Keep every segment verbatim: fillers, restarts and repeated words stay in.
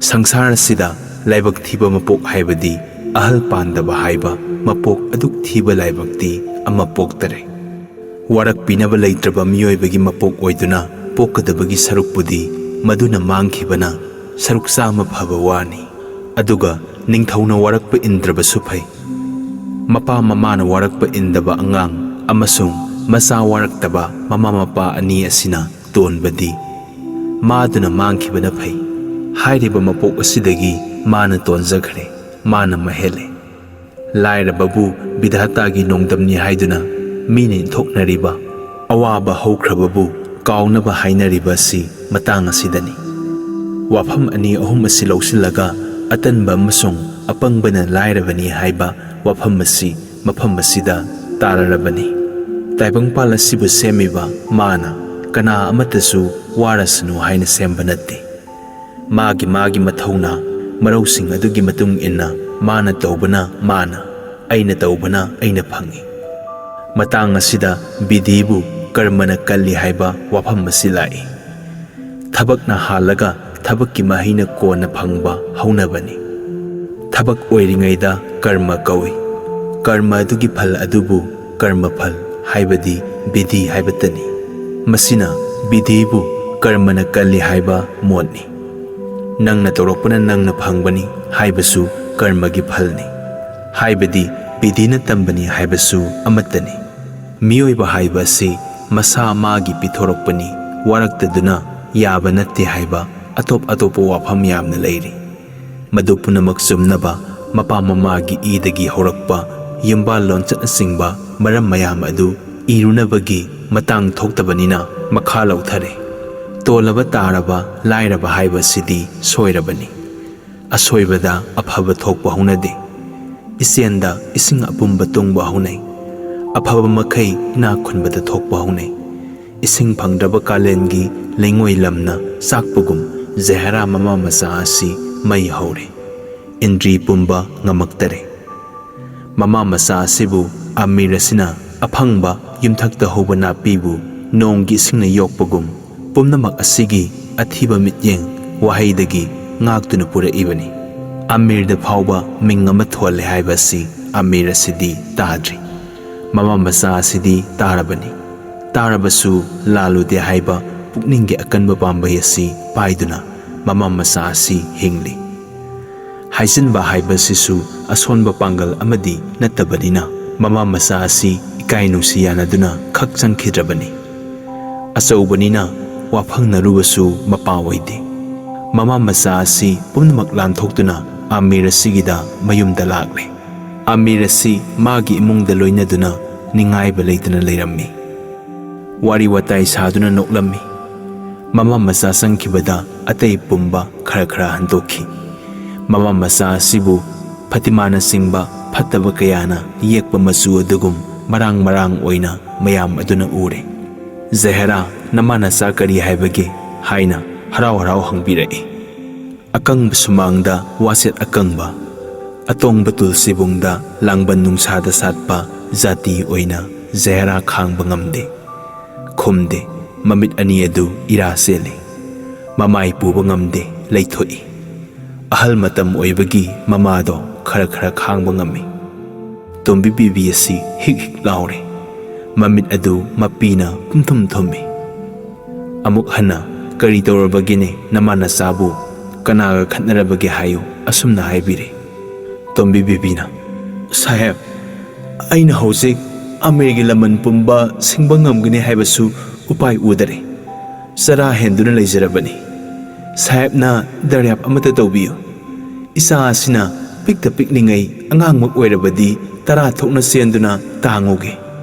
ꯁꯪꯁꯥꯔ ꯑꯁꯤꯗ ꯂꯥꯏꯕꯛ ꯊꯤꯕ ꯃꯄꯣꯛ ꯍꯥꯏꯕꯗꯤ ꯑꯍꯜ ꯄꯥꯟꯗꯕ ꯍꯥꯏꯕ ꯃꯄꯣꯛ ꯑꯗꯨꯛ ꯊꯤꯕ ꯂꯥꯏꯕꯛꯇꯤ ꯑꯃ ꯄꯣꯛꯇꯔꯦ꯫ ꯋꯥꯔꯛꯄꯤꯅꯕ ꯂꯩꯇ꯭ꯔꯕ ꯃꯤꯑꯣꯏꯕꯒꯤ ꯃꯄꯣꯛ ꯑꯣꯏꯗꯨꯅ ꯄꯣꯛꯀꯗꯕꯒꯤ ꯁꯔꯨꯛꯄꯨꯗꯤ ꯃꯗꯨꯅ ꯃꯥꯡꯈꯤꯕꯅ ꯁꯔꯨꯛ ꯆꯥꯝꯃ ꯐꯕ ꯋꯥꯅꯤ꯫ ꯑꯗꯨꯒ ꯅꯤꯡꯊꯧꯅ ꯋꯥꯔꯛꯄ ꯏꯟꯗ꯭ꯔꯕꯁꯨ ꯐꯩ꯫ ꯃꯄꯥ ꯃꯃꯥꯅ ꯋꯥꯔꯛꯄ ꯏꯟꯗꯕ ꯑꯉꯥꯡ ꯑꯃꯁꯨꯡ ꯃꯆꯥ ꯋꯥꯔꯛꯇꯕ ꯃꯃꯥ ꯃꯄꯥ ꯑꯅꯤ ꯑꯁꯤꯅ ꯇꯣꯟꯕꯗꯤ ꯃꯥꯗꯨꯅ ꯃꯥꯡꯈꯤꯕꯅ ꯐꯩ꯫ ꯍꯥꯏꯔꯤꯕ ꯃꯄꯣꯛ ꯑꯁꯤꯗꯒꯤ ꯃꯥꯅ ꯇꯣꯟꯖꯈ꯭ꯔꯦ, ꯃꯥꯅ ꯃꯍꯦꯜꯂꯦ꯫ ꯂꯥꯏꯔꯕꯕꯨ ꯕꯤꯙꯥꯇꯥꯒꯤ ꯅꯣꯡꯗꯝꯅꯤ ꯍꯥꯏꯗꯨꯅ ꯃꯤꯅ ꯏꯟꯊꯣꯛꯅꯔꯤꯕ, ꯑꯋꯥꯕ ꯍꯧꯈ꯭ꯔꯕꯕꯨ ꯀꯥꯎꯅꯕ ꯍꯥꯏꯅꯔꯤꯕ ꯑꯁꯤ ꯃꯇꯥꯡ ꯑꯁꯤꯗꯅꯤ꯫ ꯋꯥꯐꯝ ꯑꯅꯤ ꯑꯍꯨꯝ ꯑꯁꯤ ꯂꯧꯁꯤꯜꯂꯒ ꯑꯇꯟꯕ ꯑꯃꯁꯨꯡ ꯑꯄꯪꯕꯅ ꯂꯥꯏꯔꯕꯅꯤ ꯍꯥꯏꯕ ꯋꯥꯐꯝ ꯑꯁꯤ ꯃꯐꯝ ꯑꯁꯤꯗ ꯇꯥꯔꯔꯕꯅꯤ꯫ ꯇꯥꯏꯕꯪꯄꯥꯜ ꯑꯁꯤꯕꯨ ꯁꯦꯝꯃꯤꯕ ꯃꯥꯅ ꯀꯅꯥ ꯑꯃꯠꯇꯁꯨ ꯋꯥꯔꯁꯅꯨ ꯍꯥꯏꯅ ꯁꯦꯝꯕ ꯅꯠꯇꯦ꯫ ꯃꯥꯒꯤ ꯃꯥꯒꯤ ꯃꯊꯧꯅꯥ ꯃꯔꯧꯁꯤꯡ ꯑꯗꯨꯒꯤ ꯃꯇꯨꯡ ꯏꯟꯅ ꯃꯥꯅ ꯇꯧꯕꯅ ꯃꯥꯅ, ꯑꯩꯅ ꯇꯧꯕꯅ ꯑꯩꯅ ꯐꯪꯏ꯫ ꯃꯇꯥꯡ ꯑꯁꯤꯗ ꯕꯤꯙꯤꯕꯨ ꯀꯔꯃꯅ ꯀꯜꯂꯤ ꯍꯥꯏꯕ ꯋꯥꯐꯝ ꯑꯁꯤ ꯂꯥꯛꯏ꯫ ꯊꯕꯛꯅ ꯍꯥꯜꯂꯒ ꯊꯕꯛꯀꯤ ꯃꯍꯩꯅ ꯀꯣꯟꯅ ꯐꯪꯕ ꯍꯧꯅꯕꯅꯤ꯫ ꯊꯕꯛ ꯑꯣꯏꯔꯤꯉꯩꯗ ꯀꯔꯃ ꯀꯧꯏ꯫ ꯀꯔꯃ ꯑꯗꯨꯒꯤ ꯐꯜ ꯑꯗꯨꯕꯨ ꯀꯔꯃ ꯐꯜ ꯍꯥꯏꯕꯗꯤ ꯕꯤꯙꯤ ꯍꯥꯏꯕꯇꯅꯤ꯫ ꯃꯁꯤꯅ ꯕꯤꯙꯤꯕꯨ ꯀꯔꯃꯅ ꯀꯜꯂꯤ ꯍꯥꯏꯕ ꯃꯣꯠꯅꯤ꯫ ꯅꯪꯅ ꯇꯧꯔꯛꯄꯅ ꯅꯪꯅ ꯐꯪꯕꯅꯤ ꯍꯥꯏꯕꯁꯨ ꯀꯔꯃꯒꯤ ꯐꯜꯅꯤ꯫ ꯍꯥꯏꯕꯗꯤ ꯕꯤꯙꯤꯅ ꯇꯝꯕꯅꯤ ꯍꯥꯏꯕꯁꯨ ꯑꯃꯠꯇꯅꯤ꯫ ꯃꯤꯑꯣꯏꯕ ꯍꯥꯏꯕ ꯑꯁꯤ ꯃꯁꯥ ꯃꯥꯒꯤ ꯄꯤꯊꯣꯔꯛꯄꯅꯤ, ꯋꯥꯔꯛꯇꯗꯨꯅ ꯌꯥꯕ ꯅꯠꯇꯦ ꯍꯥꯏꯕ ꯑꯇꯣꯞ ꯑꯇꯣꯞꯄ ꯋꯥꯐꯝ ꯌꯥꯝꯅ ꯂꯩꯔꯤ꯫ ꯃꯗꯨ ꯄꯨꯝꯅꯃꯛ ꯆꯨꯝꯅꯕ ꯃꯄꯥ ꯃꯃꯥꯒꯤ ꯏꯗꯒꯤ ꯍꯧꯔꯛꯄ ꯌꯨꯝꯕꯥꯜ ꯂꯣꯟꯆꯠꯅꯆꯤꯡꯕ ꯃꯔꯝ ꯃꯌꯥꯝ ꯑꯗꯨ ꯏꯔꯨꯅꯕꯒꯤ ꯃꯇꯥꯡ ꯊꯣꯛꯇꯕꯅꯤꯅ ꯃꯈꯥ ꯂꯧꯊꯔꯦ꯫ ꯇꯣꯜꯂꯕ ꯇꯥꯔꯕ ꯂꯥꯏꯔꯕ ꯍꯥꯏꯕꯁꯤꯗꯤ ꯁꯣꯏꯔꯕꯅꯤ꯫ ꯑꯁꯣꯏꯕꯗ ꯑꯐꯕ ꯊꯣꯛꯄ ꯍꯧꯅꯗꯦ꯫ ꯏꯆꯦꯟꯗ ꯏꯁꯤꯡ ꯑꯄꯨꯝꯕ ꯇꯨꯡꯕ ꯍꯧꯅꯩ꯫ ꯑꯐꯕ ꯃꯈꯩ ꯏꯅꯥꯛ ꯈꯨꯟꯕꯗ ꯊꯣꯛꯄ ꯍꯧꯅꯩ꯫ ꯏꯁꯤꯡ ꯐꯪꯗ꯭ꯔꯕ ꯀꯥꯂꯦꯟꯒꯤ ꯂꯩꯉꯣꯏ ꯂꯝꯅ ꯆꯥꯛꯄꯒꯨꯝ ꯖꯍꯦꯔꯥ ꯃꯃꯥ ꯃꯆꯥ ꯑꯁꯤ ꯃꯩ ꯍꯧꯔꯦ꯫ ꯏꯟꯗ꯭ꯔꯤ ꯄꯨꯝꯕ ꯉꯝꯃꯛꯇꯔꯦ꯫ ꯃꯃꯥ ꯃꯆꯥ ꯑꯁꯤꯕꯨ ꯑꯃꯤꯔ ꯑꯁꯤꯅ ꯑꯐꯪꯕ ꯌꯨꯝꯊꯛꯇ ꯍꯧꯕ ꯅꯥꯄꯤꯕꯨ ꯅꯣꯡꯒꯤ ꯏꯁꯤꯡꯅ ꯌꯣꯛꯄꯒꯨꯝ ꯄꯨꯝꯅꯃꯛ ꯑꯁꯤꯒꯤ ꯑꯊꯤꯕ ꯃꯤꯠꯌꯦꯡ ꯋꯥꯍꯩꯗꯒꯤ ꯉꯥꯛꯇꯨꯅ ꯄꯨꯔꯛꯏꯕꯅꯤ꯫ ꯑꯃꯤꯔꯗ ꯐꯥꯎꯕ ꯃꯤꯡ ꯑꯃ ꯊꯣꯜꯂꯦ ꯍꯥꯏꯕ ꯑꯁꯤ ꯑꯃꯤꯔ ꯑꯁꯤꯗꯤ ꯇꯥꯗ꯭ꯔꯤ꯫ ꯃꯃꯥ ꯃꯆꯥ ꯑꯁꯤꯗꯤ ꯇꯥꯔꯕꯅꯤ꯫ ꯇꯥꯔꯕꯁꯨ ꯂꯥꯜꯂꯨꯗꯦ ꯍꯥꯏꯕ ꯄꯨꯛꯅꯤꯡꯒꯤ ꯑꯀꯟꯕ ꯄꯥꯝꯕꯩ ꯑꯁꯤ ꯄꯥꯏꯗꯨꯅ ꯃꯃꯥ ꯃꯆꯥ ꯑꯁꯤ ꯍꯤꯡꯂꯤ꯫ ꯍꯥꯏꯖꯤꯟꯕ ꯍꯥꯏꯕꯁꯤꯁꯨ ꯑꯁꯣꯟꯕ ꯄꯥꯡꯒꯜ ꯑꯃꯗꯤ ꯅꯠꯇꯕꯅꯤꯅ, ꯃꯃꯥ ꯃꯆꯥ ꯑꯁꯤ ꯏꯀꯥꯏ ꯅꯨꯡꯁꯤ ꯌꯥꯅꯗꯨꯅ ꯈꯛ ꯆꯪꯈꯤꯗ꯭ꯔꯕꯅꯤ꯫ ꯑꯆꯧꯕꯅꯤꯅ ꯋꯥꯐꯪꯅꯔꯨꯕꯁꯨ ꯃꯄꯥ ꯑꯣꯏꯗꯦ꯫ ꯃꯃꯥ ꯃꯆꯥ ꯑꯁꯤ ꯄꯨꯝꯅꯃꯛ ꯂꯥꯟꯊꯣꯛꯇꯨꯅ ꯑꯃꯤꯔ ꯑꯁꯤꯒꯤꯗ ꯃꯌꯨꯝꯗ ꯂꯥꯛꯂꯦ꯫ ꯑꯃꯤꯔ ꯑꯁꯤ ꯃꯥꯒꯤ ꯏꯃꯨꯡꯗ ꯂꯣꯏꯅꯗꯨꯅ ꯅꯤꯡꯉꯥꯏꯕ ꯂꯩꯇꯅ ꯂꯩꯔꯝꯃꯤ꯫ ꯋꯥꯔꯤ ꯋꯥꯇꯥꯏ ꯁꯥꯗꯨꯅ ꯅꯣꯛꯂꯝꯃꯤ꯫ ꯃꯃꯥ ꯃꯆꯥ ꯆꯪꯈꯤꯕꯗ ꯑꯇꯩ ꯄꯨꯝꯕ ꯈꯔ ꯈꯔ ꯍꯟꯗꯣꯛꯈꯤ꯫ ꯃꯃꯥ ꯃꯆꯥ ꯑꯁꯤꯕꯨ ꯐꯇꯤꯃꯥꯅꯆꯤꯡꯕ ꯐꯠꯇꯕ ꯀꯌꯥꯅ ꯌꯦꯛꯄ ꯃꯆꯨ ꯑꯗꯨꯒꯨꯝ ꯃꯔꯥꯡ ꯃꯔꯥꯡ ꯑꯣꯏꯅ ꯃꯌꯥꯝ ꯑꯗꯨꯅ ꯎꯔꯦ꯫ "ꯖꯍꯦꯔꯥ, ꯅꯃꯥ ꯅꯆꯥ ꯀꯔꯤ ꯍꯥꯏꯕꯒꯦ?" ꯍꯥꯏꯅ ꯍꯔꯥꯎ ꯍꯔꯥꯎ ꯍꯪꯕꯤꯔꯛꯏ꯫ ꯑꯀꯪꯕ ꯁꯨꯃꯥꯡꯗ ꯋꯥꯁꯦꯠ ꯑꯀꯪꯕ, ꯑꯇꯣꯡꯕ ꯇꯨꯜꯁꯤꯕꯨꯡꯗ ꯂꯥꯡꯕꯟ ꯅꯨꯡꯁꯥꯗ ꯁꯥꯠꯄ ꯖꯥꯇꯤ ꯑꯣꯏꯅ ꯖꯍꯦꯔꯥ ꯈꯥꯡꯕ ꯉꯝꯗꯦ꯫ ꯈꯨꯝꯗꯦ꯫ ꯃꯃꯤꯠ ꯑꯅꯤ ꯑꯗꯨ ꯏꯔꯥ ꯆꯦꯜꯂꯤ꯫ ꯃꯃꯥꯏ ꯄꯨꯕ ꯉꯝꯗꯦ, ꯂꯩꯊꯣꯛꯏ꯫ ꯑꯍꯜ ꯃꯇꯝ ꯑꯣꯏꯕꯒꯤ ꯃꯃꯥꯗꯣ ꯈꯔ ꯈꯔ ꯈꯥꯡꯕ ꯉꯝꯃꯤ꯫ ꯇꯣꯝꯕꯤ ꯕꯦꯕꯤ ꯑꯁꯤ ꯍꯤꯛ ꯍꯤꯛ ꯂꯥꯎꯔꯦ꯫ ꯃꯃꯤꯠ ꯑꯗꯨ ꯃꯄꯤꯅ ꯄꯨꯝꯊꯨꯝ ꯊꯨꯝꯃꯤ꯫ ꯑꯃꯨꯛ ꯍꯟꯅ, "ꯀꯔꯤ ꯇꯧꯔꯕꯒꯦꯅꯦ ꯅꯃꯥ ꯅꯆꯥꯕꯨ? ꯀꯅꯥꯒ ꯈꯠꯅꯔꯕꯒꯦ ꯍꯥꯏꯌꯨ?" ꯑꯁꯨꯝꯅ ꯍꯥꯏꯕꯤꯔꯦ꯫ ꯇꯣꯝꯕꯤ ꯕꯦꯕꯤꯅ, "ꯁꯥꯍꯦꯕ, ꯑꯩꯅ ꯍꯧꯖꯤꯛ ꯑꯃꯤꯔꯒꯤ ꯂꯃꯟ ꯄꯨꯝꯕ ꯁꯤꯡꯕ ꯉꯝꯒꯅꯤ ꯍꯥꯏꯕꯁꯨ ꯎꯄꯥꯏ ꯎꯗꯔꯦ꯫ ꯆꯔꯥ ꯍꯦꯟꯗꯨꯅ ꯂꯩꯖꯔꯕꯅꯤ꯫ ꯁꯥꯍꯦꯕꯅ ꯗꯔꯌꯥꯞ ꯑꯃꯠꯇ ꯇꯧꯕꯤꯌꯨ꯫ ꯏꯆꯥ ꯑꯁꯤꯅ ꯄꯤꯛꯇ ꯄꯤꯛꯂꯤꯉꯩ ꯑꯉꯥꯡꯃꯛ ꯑꯣꯏꯔꯕꯗꯤ ꯇꯔꯥ ꯊꯣꯛꯅ ꯆꯦꯟꯗꯨꯅ ꯇꯥꯡꯉꯨꯒꯦ꯫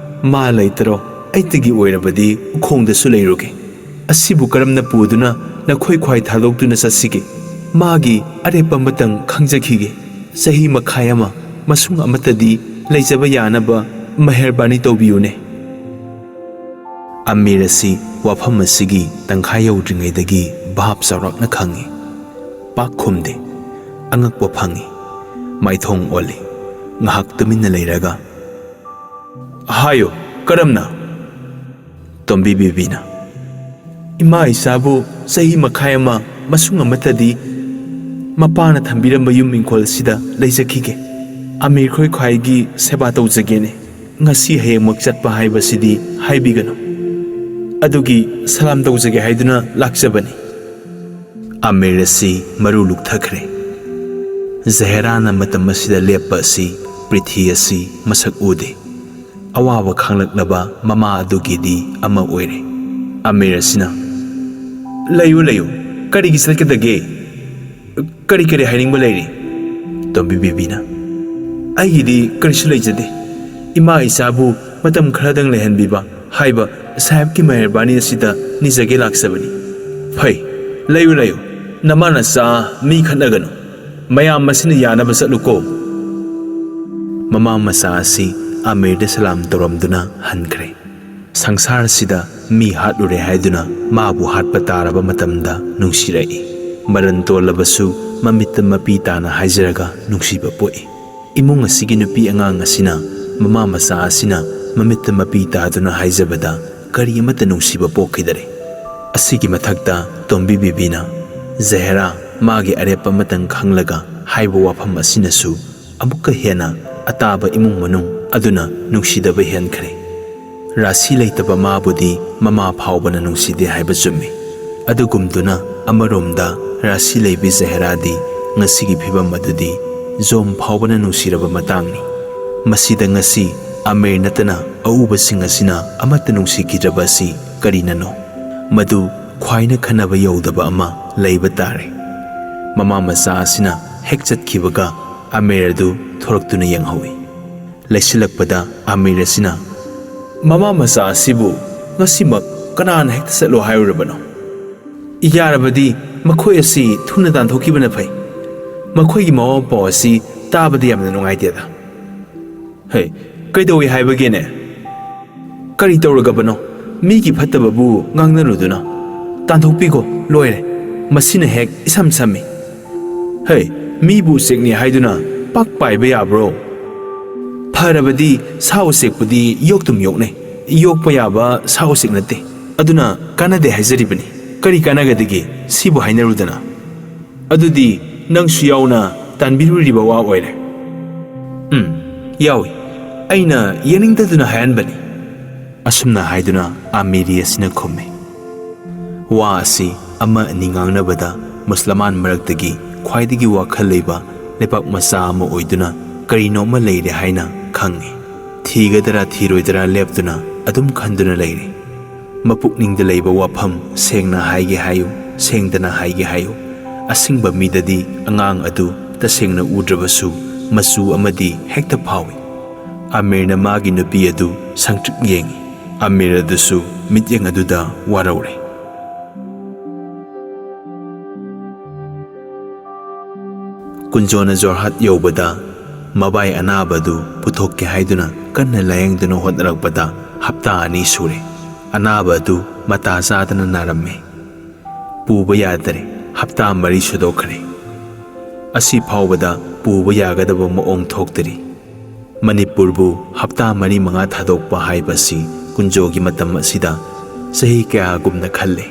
ꯃꯥ ꯂꯩꯇꯔꯣ? ꯑꯩꯇꯒꯤ ꯑꯣꯏꯔꯕꯗꯤ ꯎꯈꯣꯡꯗꯁꯨ ꯂꯩꯔꯨꯒꯦ꯫ ꯑꯁꯤꯕꯨ ꯀꯔꯝꯅ ꯄꯨꯗꯨꯅ ꯅꯈꯣꯏ ꯈ꯭ꯋꯥꯏ ꯊꯥꯗꯣꯛꯇꯨꯅ ꯆꯠꯁꯤꯒꯦ? ꯃꯥꯒꯤ ꯑꯔꯦꯞꯄ ꯑꯃꯇꯪ ꯈꯪꯖꯈꯤꯒꯦ꯫ ꯆꯍꯤ ꯃꯈꯥꯏ ꯑꯃ ꯃꯁꯨꯡ ꯑꯃꯠꯇꯗꯤ ꯂꯩꯖꯕ ꯌꯥꯅꯕ ꯃꯦꯍꯔꯕꯥꯅꯤ ꯇꯧꯕꯤꯌꯨꯅꯦ꯫" ꯑꯃꯤꯔ ꯑꯁꯤ ꯋꯥꯐꯝ ꯑꯁꯤꯒꯤ ꯇꯪꯈꯥꯏ ꯌꯧꯗ꯭ꯔꯤꯉꯩꯗꯒꯤ ꯚꯥꯞ ꯆꯥꯎꯔꯥꯛꯅ ꯈꯪꯏ꯫ ꯄꯥꯛ ꯈꯨꯝꯗꯦ꯫ ꯑꯉꯛꯄ ꯐꯪꯏ꯫ ꯃꯥꯏꯊꯣꯡ ꯑꯣꯜꯂꯤ꯫ ꯉꯥꯏꯍꯥꯛ ꯇꯨꯃꯤꯟꯅ ꯂꯩꯔꯒ, "ꯍꯥꯏꯌꯨ, ꯀꯔꯝꯅ?" ꯇꯣꯝꯕꯤ ꯕꯦꯕꯤꯅ, "ꯏꯃꯥ ꯏꯆꯥꯕꯨ ꯆꯍꯤ ꯃꯈꯥꯏ ꯑꯃ ꯃꯁꯨꯡ ꯑꯃꯠꯇꯗꯤ ꯃꯄꯥꯅ ꯊꯝꯕꯤꯔꯝꯕ ꯌꯨꯝ ꯏꯪꯈꯣꯜ ꯑꯁꯤꯗ ꯂꯩꯖꯈꯤꯒꯦ꯫ ꯑꯃꯤꯔ ꯈꯣꯏ ꯈ꯭ꯋꯥꯏꯒꯤ ꯁꯦꯕꯥ ꯇꯧꯖꯒꯦꯅꯦ꯫ ꯉꯁꯤ ꯍꯌꯦꯡꯃꯛ ꯆꯠꯄ ꯍꯥꯏꯕꯁꯤꯗꯤ ꯍꯥꯏꯕꯤꯒꯅꯨ꯫ ꯑꯗꯨꯒꯤ ꯁꯂꯥꯝ ꯇꯧꯖꯒꯦ ꯍꯥꯏꯗꯨꯅ ꯂꯥꯛꯆꯕꯅꯤ꯫ ꯑꯃꯤꯔ ꯑꯁꯤ ꯃꯔꯨ ꯂꯨꯛꯊꯈ꯭ꯔꯦ꯫ ꯖꯍꯦꯔꯥꯅ ꯃꯇꯝ ꯑꯁꯤꯗ ꯂꯦꯞꯄ ꯑꯁꯤ ꯄ꯭ꯔꯤꯊꯤ ꯑꯁꯤ ꯃꯁꯛ ꯎꯗꯦ꯫ ꯑꯋꯥꯕ ꯈꯥꯡꯂꯛꯂꯕ ꯃꯃꯥ ꯑꯗꯨꯒꯤꯗꯤ ꯑꯃ ꯑꯣꯏꯔꯦ꯫ ꯑꯃꯤꯔ ꯑꯁꯤꯅ, "ꯂꯩꯌꯨ, ꯂꯩꯌꯨ, ꯀꯔꯤꯒꯤ ꯆꯠꯀꯗꯒꯦ? ꯀꯔꯤ ꯀꯔꯤ ꯍꯥꯏꯅꯤꯡꯕ ꯂꯩꯔꯤ?" ꯇꯣꯝꯕꯤ ꯕꯦꯕꯤꯅ, "ꯑꯩꯒꯤꯗꯤ ꯀꯔꯤꯁꯨ ꯂꯩꯖꯗꯦ꯫ ꯏꯃꯥ ꯏꯆꯥꯕꯨ ꯃꯇꯝ ꯈꯔꯗꯪ ꯂꯩꯍꯟꯕꯤꯕ ꯍꯥꯏꯕ ꯁꯥꯍꯦꯕꯀꯤ ꯃꯦꯍꯔꯕꯥꯅꯤ ꯑꯁꯤꯗ ꯅꯤꯖꯒꯦ ꯂꯥꯛꯆꯕꯅꯤ꯫" "ꯐꯩ, ꯂꯩꯌꯨ, ꯂꯩꯌꯨ, ꯅꯃꯥ ꯅꯆꯥ ꯃꯤ ꯈꯠꯅꯒꯅꯨ꯫ ꯃꯌꯥꯝ ꯑꯁꯤꯅ ꯌꯥꯅꯕ ꯆꯠꯂꯨꯀꯣ꯫" ꯃꯃꯥ ꯃꯆꯥ ꯑꯁꯤ ꯑꯃꯤꯔꯗ ꯁꯂꯥꯝ ꯇꯧꯔꯝꯗꯨꯅ ꯍꯟꯈ꯭ꯔꯦ꯫ ꯁꯪꯁꯥꯔꯁꯤꯗ ꯃꯤ ꯍꯥꯠꯂꯨꯔꯦ ꯍꯥꯏꯗꯨꯅ ꯃꯥꯕꯨ ꯍꯥꯠꯄ ꯇꯥꯔꯕ ꯃꯇꯝꯗ ꯅꯨꯡꯁꯤꯔꯛꯏ꯫ ꯃꯔꯟ ꯇꯣꯜꯂꯕꯁꯨ ꯃꯃꯤꯠꯇ ꯃꯄꯤ ꯇꯥꯅ ꯍꯥꯏꯖꯔꯒ ꯅꯨꯡꯁꯤꯕ ꯄꯣꯛꯏ꯫ ꯏꯃꯨꯡ ꯑꯁꯤꯒꯤ ꯅꯨꯄꯤ ꯑꯉꯥꯡ ꯑꯁꯤꯅ ꯃꯃꯥ ꯃꯆꯥ ꯑꯁꯤꯅ ꯃꯃꯤꯠꯇ ꯃꯄꯤ ꯇꯥꯗꯨꯅ ꯍꯥꯏꯖꯕꯗ ꯀꯔꯤ ꯑꯃꯠꯇ ꯅꯨꯡꯁꯤꯕ ꯄꯣꯛꯈꯤꯗꯔꯦ꯫ ꯑꯁꯤꯒꯤ ꯃꯊꯛꯇ ꯇꯣꯝꯕꯤ ꯕꯤꯕꯤꯅ ꯖꯍꯦꯔꯥ ꯃꯥꯒꯤ ꯑꯔꯦꯞꯄ ꯑꯃꯇꯪ ꯈꯪꯂꯒ ꯍꯥꯏꯕ ꯋꯥꯐꯝ ꯑꯁꯤꯅꯁꯨ ꯑꯃꯨꯛꯀ ꯍꯦꯟꯅ ꯑꯇꯥꯕ ꯏꯃꯨꯡ ꯃꯅꯨꯡ ꯑꯗꯨꯅ ꯅꯨꯡꯁꯤꯗꯕ ꯍꯦꯟꯈ꯭ꯔꯦ꯫ ꯔꯥꯁꯤ ꯂꯩꯇꯕ ꯃꯥꯕꯨꯗꯤ ꯃꯃꯥ ꯐꯥꯎꯕꯅ ꯅꯨꯡꯁꯤꯗꯦ ꯍꯥꯏꯕ ꯆꯨꯝꯃꯤ꯫ ꯑꯗꯨꯒꯨꯝꯗꯨꯅ ꯑꯃꯔꯣꯝꯗ ꯔꯥꯁꯤ ꯂꯩꯕꯤ ꯖꯍꯦꯔꯥꯗꯤ ꯉꯁꯤꯒꯤ ꯐꯤꯕꯝ ꯑꯗꯨꯗꯤ ꯖꯣꯝ ꯐꯥꯎꯕꯅ ꯅꯨꯡꯁꯤꯔꯕ ꯃꯇꯥꯡꯅꯤ꯫ ꯃꯁꯤꯗ ꯉꯁꯤ ꯑꯃꯤꯔ ꯅꯠꯇꯅ ꯑꯎꯕꯁꯤꯡ ꯑꯁꯤꯅ ꯑꯃꯠꯇ ꯅꯨꯡꯁꯤꯈꯤꯗ꯭ꯔꯕ ꯑꯁꯤ ꯀꯔꯤꯅꯅꯣ? ꯃꯗꯨ ꯈ꯭ꯋꯥꯏꯅ ꯈꯟꯅꯕ ꯌꯧꯗꯕ ꯑꯃ ꯂꯩꯕ ꯇꯥꯔꯦ꯫ ꯃꯃꯥ ꯃꯆꯥ ꯑꯁꯤꯅ ꯍꯦꯛ ꯆꯠꯈꯤꯕꯒ ꯑꯃꯤꯔ ꯑꯗꯨ ꯊꯣꯔꯛꯇꯨꯅ ꯌꯦꯡꯍꯧꯏ꯫ ꯂꯩꯁꯤꯜꯂꯛꯄꯗ ꯑꯃꯤꯔ ꯑꯁꯤꯅ, "ꯃꯃꯥ ꯃꯆꯥ ꯑꯁꯤꯕꯨ ꯉꯁꯤꯃꯛ ꯀꯅꯥꯅ ꯍꯦꯛꯇ ꯆꯠꯂꯣ ꯍꯥꯏꯔꯨꯔꯕꯅꯣ? ꯌꯥꯔꯕꯗꯤ ꯃꯈꯣꯏ ꯑꯁꯤ ꯊꯨꯅ ꯇꯥꯟꯊꯣꯛꯈꯤꯕꯅ ꯐꯩ꯫ ꯃꯈꯣꯏꯒꯤ ꯃꯋꯥ ꯃꯄꯥꯎ ꯑꯁꯤ ꯇꯥꯕꯗ ꯌꯥꯝꯅ ꯅꯨꯡꯉꯥꯏꯇꯦꯗ꯫" "ꯍꯦ, ꯀꯩꯗꯧꯏ ꯍꯥꯏꯕꯒꯦꯅꯦ? ꯀꯔꯤ ꯇꯧꯔꯒꯕꯅꯣ? ꯃꯤꯒꯤ ꯐꯠꯇꯕꯕꯨ ꯉꯥꯡꯅꯔꯨꯗꯨꯅ ꯇꯥꯟꯊꯣꯛꯄꯤꯈꯣ, ꯂꯣꯏꯔꯦ꯫ ꯃꯁꯤꯅ ꯍꯦꯛ ꯏꯁꯝ ꯁꯝꯃꯤ꯫ ꯍꯦ, ꯃꯤꯕꯨ ꯎꯆꯦꯛꯅꯤ ꯍꯥꯏꯗꯨꯅ ꯄꯥꯛ ꯄꯥꯏꯕ ꯌꯥꯕ꯭ꯔꯣ? ꯐꯔꯕꯗꯤ ꯁꯥ ꯎꯆꯦꯛꯄꯨꯗꯤ ꯌꯣꯛꯇꯨꯝ ꯌꯣꯛꯅꯩ, ꯌꯣꯛꯄ ꯌꯥꯕ ꯁꯥ ꯎꯆꯦꯛ ꯅꯠꯇꯦ꯫ ꯑꯗꯨꯅ ꯀꯥꯟꯅꯗꯦ ꯍꯥꯏꯖꯔꯤꯕꯅꯤ꯫ ꯀꯔꯤ ꯀꯥꯟꯅꯒꯗꯒꯦ ꯁꯤꯕꯨ ꯍꯥꯏꯅꯔꯨꯗꯅ? ꯑꯗꯨꯗꯤ ꯅꯪꯁꯨ ꯌꯥꯎꯅ ꯇꯥꯟꯕꯤꯔꯨꯔꯤꯕ ꯋꯥ ꯑꯣꯏꯔꯦ꯫ "ꯎꯝ, ꯌꯥꯎꯏ꯫ ꯑꯩꯅ ꯌꯦꯡꯅꯤꯡꯗꯗꯨꯅ ꯍꯥꯏꯍꯟꯕꯅꯤ", ꯑꯁꯨꯝꯅ ꯍꯥꯏꯗꯨꯅ ꯑꯥꯃꯤꯔꯤ ꯑꯁꯤꯅ ꯈꯨꯝꯃꯤ꯫ ꯋꯥ ꯑꯁꯤ ꯑꯃ ꯑꯅꯤ ꯉꯥꯡꯅꯕꯗ ꯃꯨꯁꯂꯃꯥꯟ ꯃꯔꯛꯇꯒꯤ ꯈ꯭ꯋꯥꯏꯗꯒꯤ ꯋꯥꯈꯜ ꯂꯩꯕ ꯂꯩꯄꯥꯛ ꯃꯆꯥ ꯑꯃ ꯑꯣꯏꯗꯨꯅ ꯀꯔꯤꯅꯣꯃ ꯂꯩꯔꯦ ꯍꯥꯏꯅ ꯈꯪꯉꯤ꯫ ꯊꯤꯒꯗ꯭ꯔꯥ ꯊꯤꯔꯣꯏꯗ꯭ꯔꯥ ꯂꯦꯞꯇꯨꯅ ꯑꯗꯨꯝ ꯈꯟꯗꯨꯅ ꯂꯩꯔꯤ꯫ ꯃꯄꯨꯛꯅꯤꯡꯗ ꯂꯩꯕ ꯋꯥꯐꯝ ꯁꯦꯡꯅ ꯍꯥꯏꯒꯦ ꯍꯥꯏꯌꯨ, ꯁꯦꯡꯗꯅ ꯍꯥꯏꯒꯦ ꯍꯥꯏꯌꯨ, ꯑꯁꯤꯡꯕ ꯃꯤꯗꯗꯤ ꯑꯉꯥꯡ ꯑꯗꯨ ꯇꯁꯦꯡꯅ ꯎꯗ꯭ꯔꯕꯁꯨ ꯃꯆꯨ ꯑꯃꯗꯤ ꯍꯦꯛꯇ ꯐꯥꯎꯏ꯫ ꯑꯃꯤꯔꯅ ꯃꯥꯒꯤ ꯅꯨꯄꯤ ꯑꯗꯨ ꯁꯪꯇ꯭ꯔꯤꯛ ꯌꯦꯡꯏ꯫ ꯑꯃꯤꯔ ꯑꯗꯨꯁꯨ ꯃꯤꯠꯌꯦꯡ ꯑꯗꯨꯗ ꯋꯥꯔꯧꯔꯦ꯫ ꯀꯨꯟꯖꯣꯅ ꯖꯣꯔꯍꯥꯠ ꯌꯧꯕꯗ ꯃꯕꯥꯏ ꯑꯅꯥꯕ ꯑꯗꯨ ꯄꯨꯊꯣꯛꯀꯦ ꯍꯥꯏꯗꯨꯅ ꯀꯟꯅ ꯂꯥꯌꯦꯡꯗꯨꯅ ꯍꯣꯠꯅꯔꯛꯄꯗ ꯍꯞꯇꯥ ꯑꯅꯤ ꯁꯨꯔꯦ꯫ ꯑꯅꯥꯕ ꯑꯗꯨ ꯃꯇꯥ ꯆꯥꯗꯅ ꯅꯥꯔꯝꯃꯤ꯫ ꯄꯨꯕ ꯌꯥꯗꯔꯦ꯫ ꯍꯞꯇꯥ ꯃꯔꯤ ꯁꯨꯗꯣꯛꯈ꯭ꯔꯦ꯫ ꯑꯁꯤ ꯐꯥꯎꯕꯗ ꯄꯨꯕ ꯌꯥꯒꯗꯕ ꯃꯑꯣꯡ ꯊꯣꯛꯇꯔꯤ꯫ ꯃꯅꯤꯄꯨꯔꯕꯨ ꯍꯞꯇꯥ ꯃꯔꯤ ꯃꯉꯥ ꯊꯥꯗꯣꯛꯄ ꯍꯥꯏꯕꯁꯤ ꯀꯨꯟꯖꯣꯒꯤ ꯃꯇꯝ ꯑꯁꯤꯗ ꯆꯍꯤ ꯀꯌꯥꯒꯨꯝꯅ ꯈꯜꯂꯦ꯫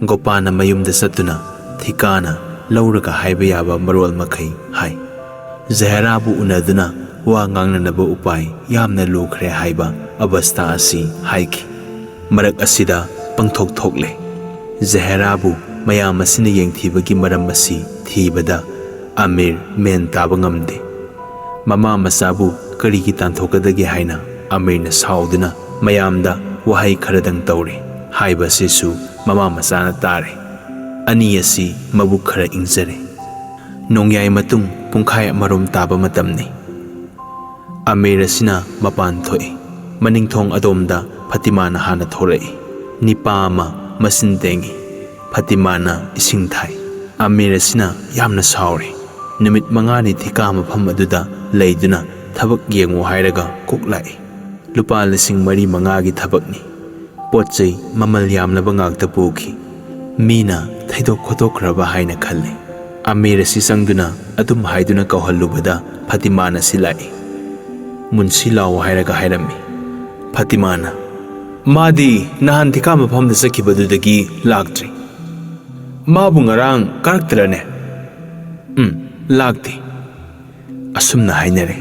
ꯒꯣꯄꯥꯅ ꯃꯌꯨꯝꯗ ꯆꯠꯇꯨꯅ ꯊꯤꯀꯥꯅ ꯂꯧꯔꯒ ꯍꯥꯏꯕ ꯌꯥꯕ ꯃꯔꯣꯜ ꯃꯈꯩ ꯍꯥꯏ꯫ ꯖꯍꯦꯔꯥꯕꯨ ꯎꯅꯗꯨꯅ ꯋꯥ ꯉꯥꯡꯅꯅꯕ ꯎꯄꯥꯏ ꯌꯥꯝꯅ ꯂꯨꯈ꯭ꯔꯦ ꯍꯥꯏꯕ ꯑꯕꯁꯊꯥ ꯑꯁꯤ ꯍꯥꯏꯈꯤ꯫ ꯃꯔꯛ ꯑꯁꯤꯗ ꯄꯪꯊꯣꯛ ꯊꯣꯛꯂꯦ꯫ ꯖꯍꯦꯔꯥꯕꯨ ꯃꯌꯥꯝ ꯑꯁꯤꯅ ꯌꯦꯡꯊꯤꯕꯒꯤ ꯃꯔꯝ ꯑꯁꯤ ꯊꯤꯕꯗ ꯑꯃꯤꯔ ꯃꯦꯟ ꯇꯥꯕ ꯉꯝꯗꯦ꯫ ꯃꯃꯥ ꯃꯆꯥꯕꯨ ꯀꯔꯤꯒꯤ ꯇꯥꯟꯊꯣꯛꯀꯗꯒꯦ ꯍꯥꯏꯅ ꯑꯃꯤꯔꯅ ꯁꯥꯎꯗꯨꯅ ꯃꯌꯥꯝꯗ ꯋꯥꯍꯩ ꯈꯔꯗꯪ ꯇꯧꯔꯦ꯫ ꯍꯥꯏꯕ ꯑꯁꯤꯁꯨ ꯃꯃꯥ ꯃꯆꯥꯅ ꯇꯥꯔꯦ꯫ ꯑꯅꯤ ꯑꯁꯤ ꯃꯕꯨꯛ ꯈꯔ ꯏꯪꯖꯔꯦ꯫ ꯅꯣꯡꯌꯥꯏ ꯃꯇꯨꯡ ꯄꯨꯡꯈꯥꯏ ꯑꯃꯔꯣꯝ ꯇꯥꯕ ꯃꯇꯝꯅꯤ꯫ ꯑꯃꯤꯔ ꯑꯁꯤꯅ ꯃꯄꯥꯟ ꯊꯣꯛꯏ꯫ ꯃꯅꯤꯡꯊꯣꯡ ꯑꯗꯣꯝꯗ ꯐꯇꯤꯃꯥꯅ ꯍꯥꯟꯅ ꯊꯣꯔꯛꯏ꯫ ꯅꯤꯄꯥ ꯑꯃ ꯃꯆꯤꯟ ꯇꯦꯡꯏ꯫ ꯐꯇꯤꯃꯥꯅ ꯏꯁꯤꯡ ꯊꯥꯏ꯫ ꯑꯃꯤꯔ ꯑꯁꯤꯅ ꯌꯥꯝꯅ ꯁꯥꯎꯔꯤ꯫ ꯅꯨꯃꯤꯠ ꯃꯉꯥꯅꯤ ꯊꯤꯀꯥ ꯃꯐꯝ ꯑꯗꯨꯗ ꯂꯩꯗꯨꯅ ꯊꯕꯛ ꯌꯦꯡꯉꯨ ꯍꯥꯏꯔꯒ ꯀꯣꯛ ꯂꯥꯛꯏ꯫ ꯂꯨꯄꯥ ꯂꯤꯁꯤꯡ ꯃꯔꯤ ꯃꯉꯥꯒꯤ ꯊꯕꯛꯅꯤ꯫ ꯄꯣꯠ ꯆꯩ ꯃꯃꯜ ꯌꯥꯝꯂꯕ ꯉꯥꯛꯇ ꯄꯨꯈꯤ꯫ ꯃꯤꯅ ꯊꯩꯗꯣꯛ ꯈꯣꯠꯇꯣꯛꯈ꯭ꯔꯕ ꯍꯥꯏꯅ ꯈꯜꯂꯤ꯫ ꯑꯃꯤꯔ ꯑꯁꯤ ꯆꯪꯗꯨꯅ ꯑꯗꯨꯝ ꯍꯥꯏꯗꯨꯅ ꯀꯧꯍꯜꯂꯨꯕꯗ ꯐꯇꯤꯃꯥꯅ ꯁꯤꯜꯂꯛꯏ꯫ "ꯃꯨꯟꯁꯤ ꯂꯥꯎ" ꯍꯥꯏꯔꯒ ꯍꯥꯏꯔꯝꯃꯤ꯫ ꯐꯇꯤꯃꯥꯅ, "ꯃꯥꯗꯤ ꯅꯍꯥꯟ ꯊꯤꯀꯥ ꯃꯐꯝꯗ ꯆꯠꯈꯤꯕꯗꯨꯗꯒꯤ ꯂꯥꯛꯇ꯭ꯔꯤ꯫ ꯃꯥꯕꯨ ꯉꯔꯥꯡ ꯀꯥꯔꯛꯇ꯭ꯔꯅꯦ?" "ꯎꯝ, ꯂꯥꯛꯇꯦ," ꯑꯁꯨꯝꯅ ꯍꯥꯏꯅꯔꯦ꯫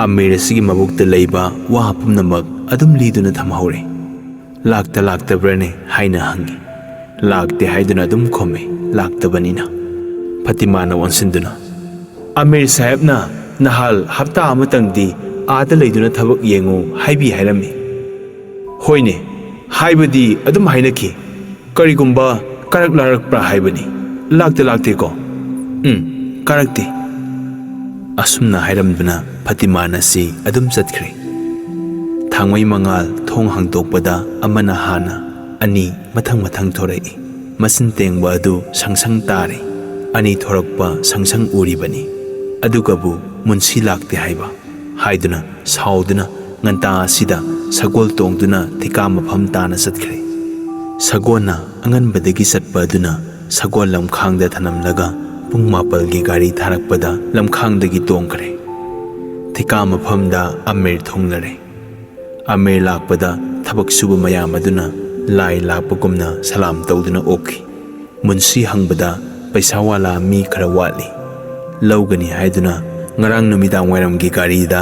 ꯑꯃꯤꯔ ꯑꯁꯤꯒꯤ ꯃꯕꯨꯛꯇ ꯂꯩꯕ ꯋꯥ ꯄꯨꯝꯅꯃꯛ ꯑꯗꯨꯝ ꯂꯤꯗꯨꯅ ꯊꯝꯍꯧꯔꯦ꯫ "ꯂꯥꯛꯇ ꯂꯥꯛꯇꯕ꯭ꯔꯅꯦ?" ꯍꯥꯏꯅ ꯍꯪꯉꯤ꯫ "ꯂꯥꯛꯇꯦ" ꯍꯥꯏꯗꯨꯅ ꯑꯗꯨꯝ ꯈꯨꯝꯃꯤ, ꯂꯥꯛꯇꯕꯅꯤꯅ꯫ ꯐꯇꯤꯃꯥꯅ ꯑꯣꯟꯁꯤꯟꯗꯨꯅ, "ꯑꯃꯤꯔ ꯁꯥꯍꯦꯕꯅ ꯅꯍꯥꯜ ꯍꯞꯇꯥ ꯑꯃꯇꯪꯗꯤ ꯑꯥꯗ ꯂꯩꯗꯨꯅ ꯊꯕꯛ ꯌꯦꯡꯉꯨ ꯍꯥꯏꯕꯤ ꯍꯥꯏꯔꯝꯃꯤ꯫" "ꯍꯣꯏꯅꯦ, ꯍꯥꯏꯕꯗꯤ ꯑꯗꯨꯝ ꯍꯥꯏꯅꯈꯤ꯫ ꯀꯔꯤꯒꯨꯝꯕ ꯀꯔꯛ ꯂꯥꯔꯛꯄ꯭ꯔꯥ ꯍꯥꯏꯕꯅꯤ꯫ ꯂꯥꯛꯇ ꯂꯥꯛꯇꯦꯀꯣ?" "ꯎꯝ, ꯀꯥꯔꯛꯇꯦ꯫" ꯑꯁꯨꯝꯅ ꯍꯥꯏꯔꯝꯗꯨꯅ ꯐꯇꯤꯃꯥꯟ ꯑꯁꯤ ꯑꯗꯨꯝ ꯆꯠꯈ꯭ꯔꯦ꯫ ꯊꯥꯡꯃꯩ ꯃꯉꯥꯜ ꯊꯣꯡ ꯍꯥꯡꯗꯣꯛꯄꯗ ꯑꯃꯅ ꯍꯥꯟꯅ, ꯑꯅꯤ ꯃꯊꯪ ꯃꯊꯪ ꯊꯣꯔꯛꯏ꯫ ꯃꯆꯤꯟ ꯇꯦꯡꯕ ꯑꯗꯨ ꯁꯪꯁꯪ ꯇꯥꯔꯤ꯫ ꯑꯅꯤ ꯊꯣꯔꯛꯄ ꯁꯪꯁꯪ ꯎꯔꯤꯕꯅꯤ꯫ ꯑꯗꯨꯒꯕꯨ ꯃꯨꯟꯁꯤ ꯂꯥꯛꯇꯦ ꯍꯥꯏꯕ꯫ ꯍꯥꯏꯗꯨꯅ ꯁꯥꯎꯗꯨꯅ ꯉꯟꯇꯥ ꯑꯁꯤꯗ ꯁꯒꯣꯜ ꯇꯣꯡꯗꯨꯅ ꯊꯤꯀꯥ ꯃꯐꯝ ꯇꯥꯅ ꯆꯠꯈ꯭ꯔꯦ꯫ ꯁꯒꯣꯜꯅ ꯑꯉꯟꯕꯗꯒꯤ ꯆꯠꯄ ꯑꯗꯨꯅ ꯁꯒꯣꯜ ꯂꯝꯈꯥꯡꯗ ꯊꯅꯝꯂꯒ ꯄꯨꯡ ꯃꯥꯄꯜꯒꯤ ꯒꯥꯔꯤ ꯊꯥꯔꯛꯄꯗ ꯂꯝꯈꯥꯡꯗꯒꯤ ꯇꯣꯡꯈ꯭ꯔꯦ꯫ ꯊꯤꯀꯥ ꯃꯐꯝꯗ ꯑꯃꯤꯔ ꯊꯨꯡꯂꯔꯦ꯫ ꯑꯃꯤꯔ ꯂꯥꯛꯄꯗ ꯊꯕꯛ ꯁꯨꯕ ꯃꯌꯥꯝ ꯑꯗꯨꯅ ꯂꯥꯏ ꯂꯥꯛꯄꯒꯨꯝꯅ ꯁꯂꯥꯝ ꯇꯧꯗꯨꯅ ꯑꯣꯛꯈꯤ꯫ ꯃꯨꯟꯁꯤ ꯍꯪꯕꯗ ꯄꯩꯁꯥꯋꯥꯂꯥ ꯃꯤ ꯈꯔ ꯋꯥꯠꯂꯤ, ꯂꯧꯒꯅꯤ ꯍꯥꯏꯗꯨꯅ ꯉꯔꯥꯡ ꯅꯨꯃꯤꯗꯥꯡ ꯋꯥꯏꯔꯝꯒꯤ ꯒꯥꯔꯤꯗ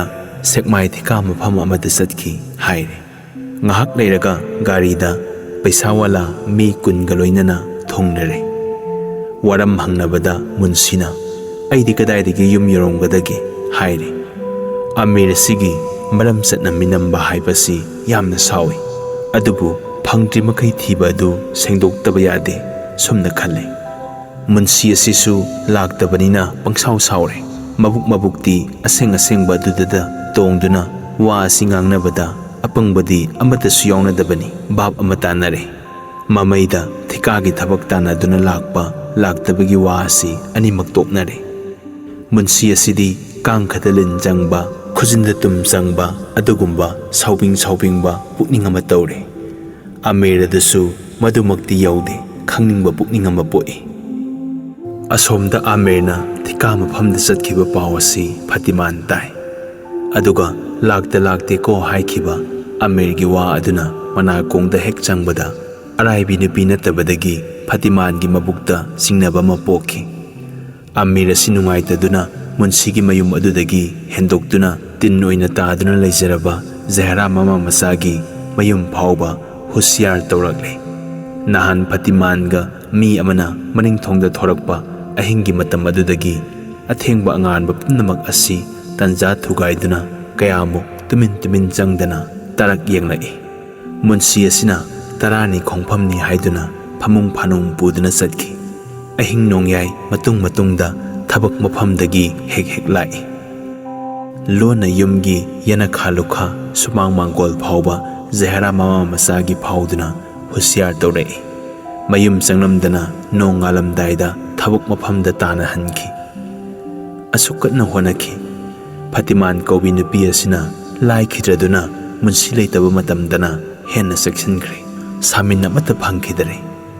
ꯁꯦꯛꯃꯥꯏ ꯊꯤꯀꯥ ꯃꯐꯝ ꯑꯃꯗ ꯆꯠꯈꯤ ꯍꯥꯏꯔꯦ꯫ ꯉꯥꯏꯍꯥꯛ ꯂꯩꯔꯒ ꯒꯥꯔꯤꯗ ꯄꯩꯁꯥꯋꯥꯂꯥ ꯃꯤ ꯀꯨꯟꯒ ꯂꯣꯏꯅꯅ ꯊꯨꯡꯂꯔꯦ꯫ ꯋꯥꯔꯝ ꯍꯪꯅꯕꯗ ꯃꯨꯟꯁꯤꯅ, "ꯑꯩꯗꯤ ꯀꯗꯥꯏꯗꯒꯤ ꯌꯨꯝ ꯌꯧꯔꯝꯒꯗꯒꯦ?" ꯍꯥꯏꯔꯦ꯫ ꯑꯃꯤꯔ ꯑꯁꯤꯒꯤ ꯃꯔꯝ ꯆꯠꯅ ꯃꯤꯅꯝꯕ ꯍꯥꯏꯕꯁꯤ ꯌꯥꯝꯅ ꯁꯥꯎꯏ꯫ ꯑꯗꯨꯕꯨ ꯐꯪꯗ꯭ꯔꯤ ꯃꯈꯩ ꯊꯤꯕ ꯑꯗꯨ ꯁꯦꯡꯗꯣꯛꯇꯕ ꯌꯥꯗꯦ ꯁꯨꯝꯅ ꯈꯜꯂꯦ꯫ ꯃꯨꯟꯁꯤ ꯑꯁꯤꯁꯨ ꯂꯥꯛꯇꯕꯅꯤꯅ ꯄꯪꯁꯥꯎ ꯁꯥꯎꯔꯦ꯫ ꯃꯕꯨꯛ ꯃꯕꯨꯛꯇꯤ ꯑꯁꯦꯡ ꯑꯁꯦꯡꯕ ꯑꯗꯨꯗꯗ ꯇꯣꯡꯗꯨꯅ ꯋꯥ ꯑꯁꯤ ꯉꯥꯡꯅꯕꯗ ꯑꯄꯪꯕꯗꯤ ꯑꯃꯠꯇꯁꯨ ꯌꯥꯎꯅꯗꯕꯅꯤ ꯚꯥꯞ ꯑꯃ ꯇꯥꯅꯔꯦ꯫ ꯃꯃꯩꯗ ꯊꯤꯀꯥꯒꯤ ꯊꯕꯛ ꯇꯥꯟꯅꯗꯨꯅ ꯂꯥꯛꯄ ꯂꯥꯛꯇꯕꯒꯤ ꯋꯥ ꯑꯁꯤ ꯑꯅꯤꯃꯛ ꯇꯣꯛꯅꯔꯦ꯫ ꯃꯨꯟꯁꯤ ꯑꯁꯤꯗꯤ ꯀꯥꯡ ꯈꯛꯇ ꯂꯤꯟ ꯆꯪꯕ, ꯈꯨꯖꯤꯟꯗ ꯇꯨꯝ ꯆꯪꯕ ꯑꯗꯨꯒꯨꯝꯕ ꯁꯥꯎꯕꯤꯡ ꯁꯥꯎꯕꯤꯡꯕ ꯄꯨꯛꯅꯤꯡ ꯑꯃ ꯇꯧꯔꯦ꯫ ꯑꯃꯤꯔ ꯑꯗꯨꯁꯨ ꯃꯗꯨꯃꯛꯇꯤ ꯌꯧꯗꯦ, ꯈꯪꯅꯤꯡꯕ ꯄꯨꯛꯅꯤꯡ ꯑꯃ ꯄꯣꯛꯏ꯫ ꯑꯁꯣꯝꯗ ꯑꯃꯤꯔꯅ ꯊꯤꯀꯥ ꯃꯐꯝꯗ ꯆꯠꯈꯤꯕ ꯄꯥꯎ ꯑꯁꯤ ꯐꯇꯤꯃꯥꯟ ꯇꯥꯏ꯫ ꯑꯗꯨꯒ ꯂꯥꯛꯇ ꯂꯥꯛꯇꯦꯀꯣ ꯍꯥꯏꯈꯤꯕ ꯑꯃꯤꯔꯒꯤ ꯋꯥ ꯑꯗꯨꯅ ꯃꯅꯥꯀꯣꯡꯗ ꯍꯦꯛ ꯆꯪꯕꯗ ꯑꯔꯥꯏꯕꯤ ꯅꯨꯄꯤ ꯅꯠꯇꯕꯗꯒꯤ ꯐꯇꯤꯃꯥꯟꯒꯤ ꯃꯕꯨꯛꯇ ꯆꯤꯡꯅꯕ ꯑꯃ ꯄꯣꯛꯈꯤ꯫ ꯑꯃꯤꯔ ꯑꯁꯤ ꯅꯨꯡꯉꯥꯏꯇꯗꯨꯅ ꯃꯨꯟꯁꯤꯒꯤ ꯃꯌꯨꯝ ꯑꯗꯨꯗꯒꯤ ꯍꯦꯟꯗꯣꯛꯇꯨꯅ ꯇꯤꯟ ꯑꯣꯏꯅ ꯇꯥꯗꯨꯅ ꯂꯩꯖꯔꯕ ꯖꯍꯦꯔꯥ ꯃꯃꯥ ꯃꯆꯥꯒꯤ ꯃꯌꯨꯝ ꯐꯥꯎꯕ ꯍꯨꯁꯤꯌꯥꯔ ꯇꯧꯔꯛꯂꯦ꯫ ꯅꯍꯥꯟ ꯐꯇꯤꯃꯥꯟꯒ ꯃꯤ ꯑꯃꯅ ꯃꯅꯤꯡꯊꯣꯡꯗ ꯊꯣꯔꯛꯄ ꯑꯍꯤꯡꯒꯤ ꯃꯇꯝ ꯑꯗꯨꯗꯒꯤ ꯑꯊꯦꯡꯕ ꯑꯉꯥꯟꯕ ꯄꯨꯝꯅꯃꯛ ꯑꯁꯤ ꯇꯟꯖꯥ ꯊꯨꯒꯥꯏꯗꯨꯅ ꯀꯌꯥꯃꯨꯛ ꯇꯨꯃꯤꯟ ꯇꯨꯃꯤꯟ ꯆꯪꯗꯅ ꯇꯔꯛ ꯌꯦꯡꯂꯛꯏ꯫ ꯃꯨꯟꯁꯤ ꯑꯁꯤꯅ ꯇꯔꯥꯅꯤ ꯈꯣꯡꯐꯝꯅꯤ ꯍꯥꯏꯗꯨꯅ ꯐꯃꯨꯡ ꯐꯥꯅꯨꯡ ꯄꯨꯗꯨꯅ ꯆꯠꯈꯤ꯫ ꯑꯍꯤꯡ ꯅꯣꯡꯌꯥꯏ ꯃꯇꯨꯡ ꯃꯇꯨꯡꯗ ꯊꯕꯛ ꯃꯐꯝꯗꯒꯤ ꯍꯦꯛ ꯍꯦꯛ ꯂꯥꯛꯏ꯫ ꯂꯣꯟꯅ ꯌꯨꯝꯒꯤ ꯌꯦꯅꯈꯥ ꯂꯨꯈꯥ ꯁꯨꯃꯥꯡ ꯃꯥꯡꯒꯣꯜ ꯐꯥꯎꯕ ꯖꯍꯦꯔꯥ ꯃꯃꯥ ꯃꯆꯥꯒꯤ ꯐꯥꯎꯗꯨꯅ ꯍꯨꯁꯤꯌꯥꯔ ꯇꯧꯔꯛꯏ꯫ ꯃꯌꯨꯝ ꯆꯪꯂꯝꯗꯅ ꯅꯣꯡ ꯉꯥꯜꯂꯝꯗꯥꯏꯗ ꯊꯕꯛ ꯃꯐꯝꯗ ꯇꯥꯅ ꯍꯟꯈꯤ꯫ ꯑꯁꯨꯛ ꯀꯟꯅ ꯍꯣꯠꯅꯈꯤ꯫ ꯐꯇꯤꯃꯥꯟ ꯀꯧꯕꯤ ꯅꯨꯄꯤ ꯑꯁꯤꯅ ꯂꯥꯏꯈꯤꯗ꯭ꯔꯗꯨꯅ ꯃꯨꯟꯁꯤ ꯂꯩꯇꯕ ꯃꯇꯝꯗꯅ ꯍꯦꯟꯅ ꯆꯦꯛꯁꯤꯟꯈ꯭ꯔꯦ꯫ ꯁꯥꯃꯤꯟ ꯑꯃꯠꯇ ꯐꯪꯈꯤꯗꯔꯦ꯫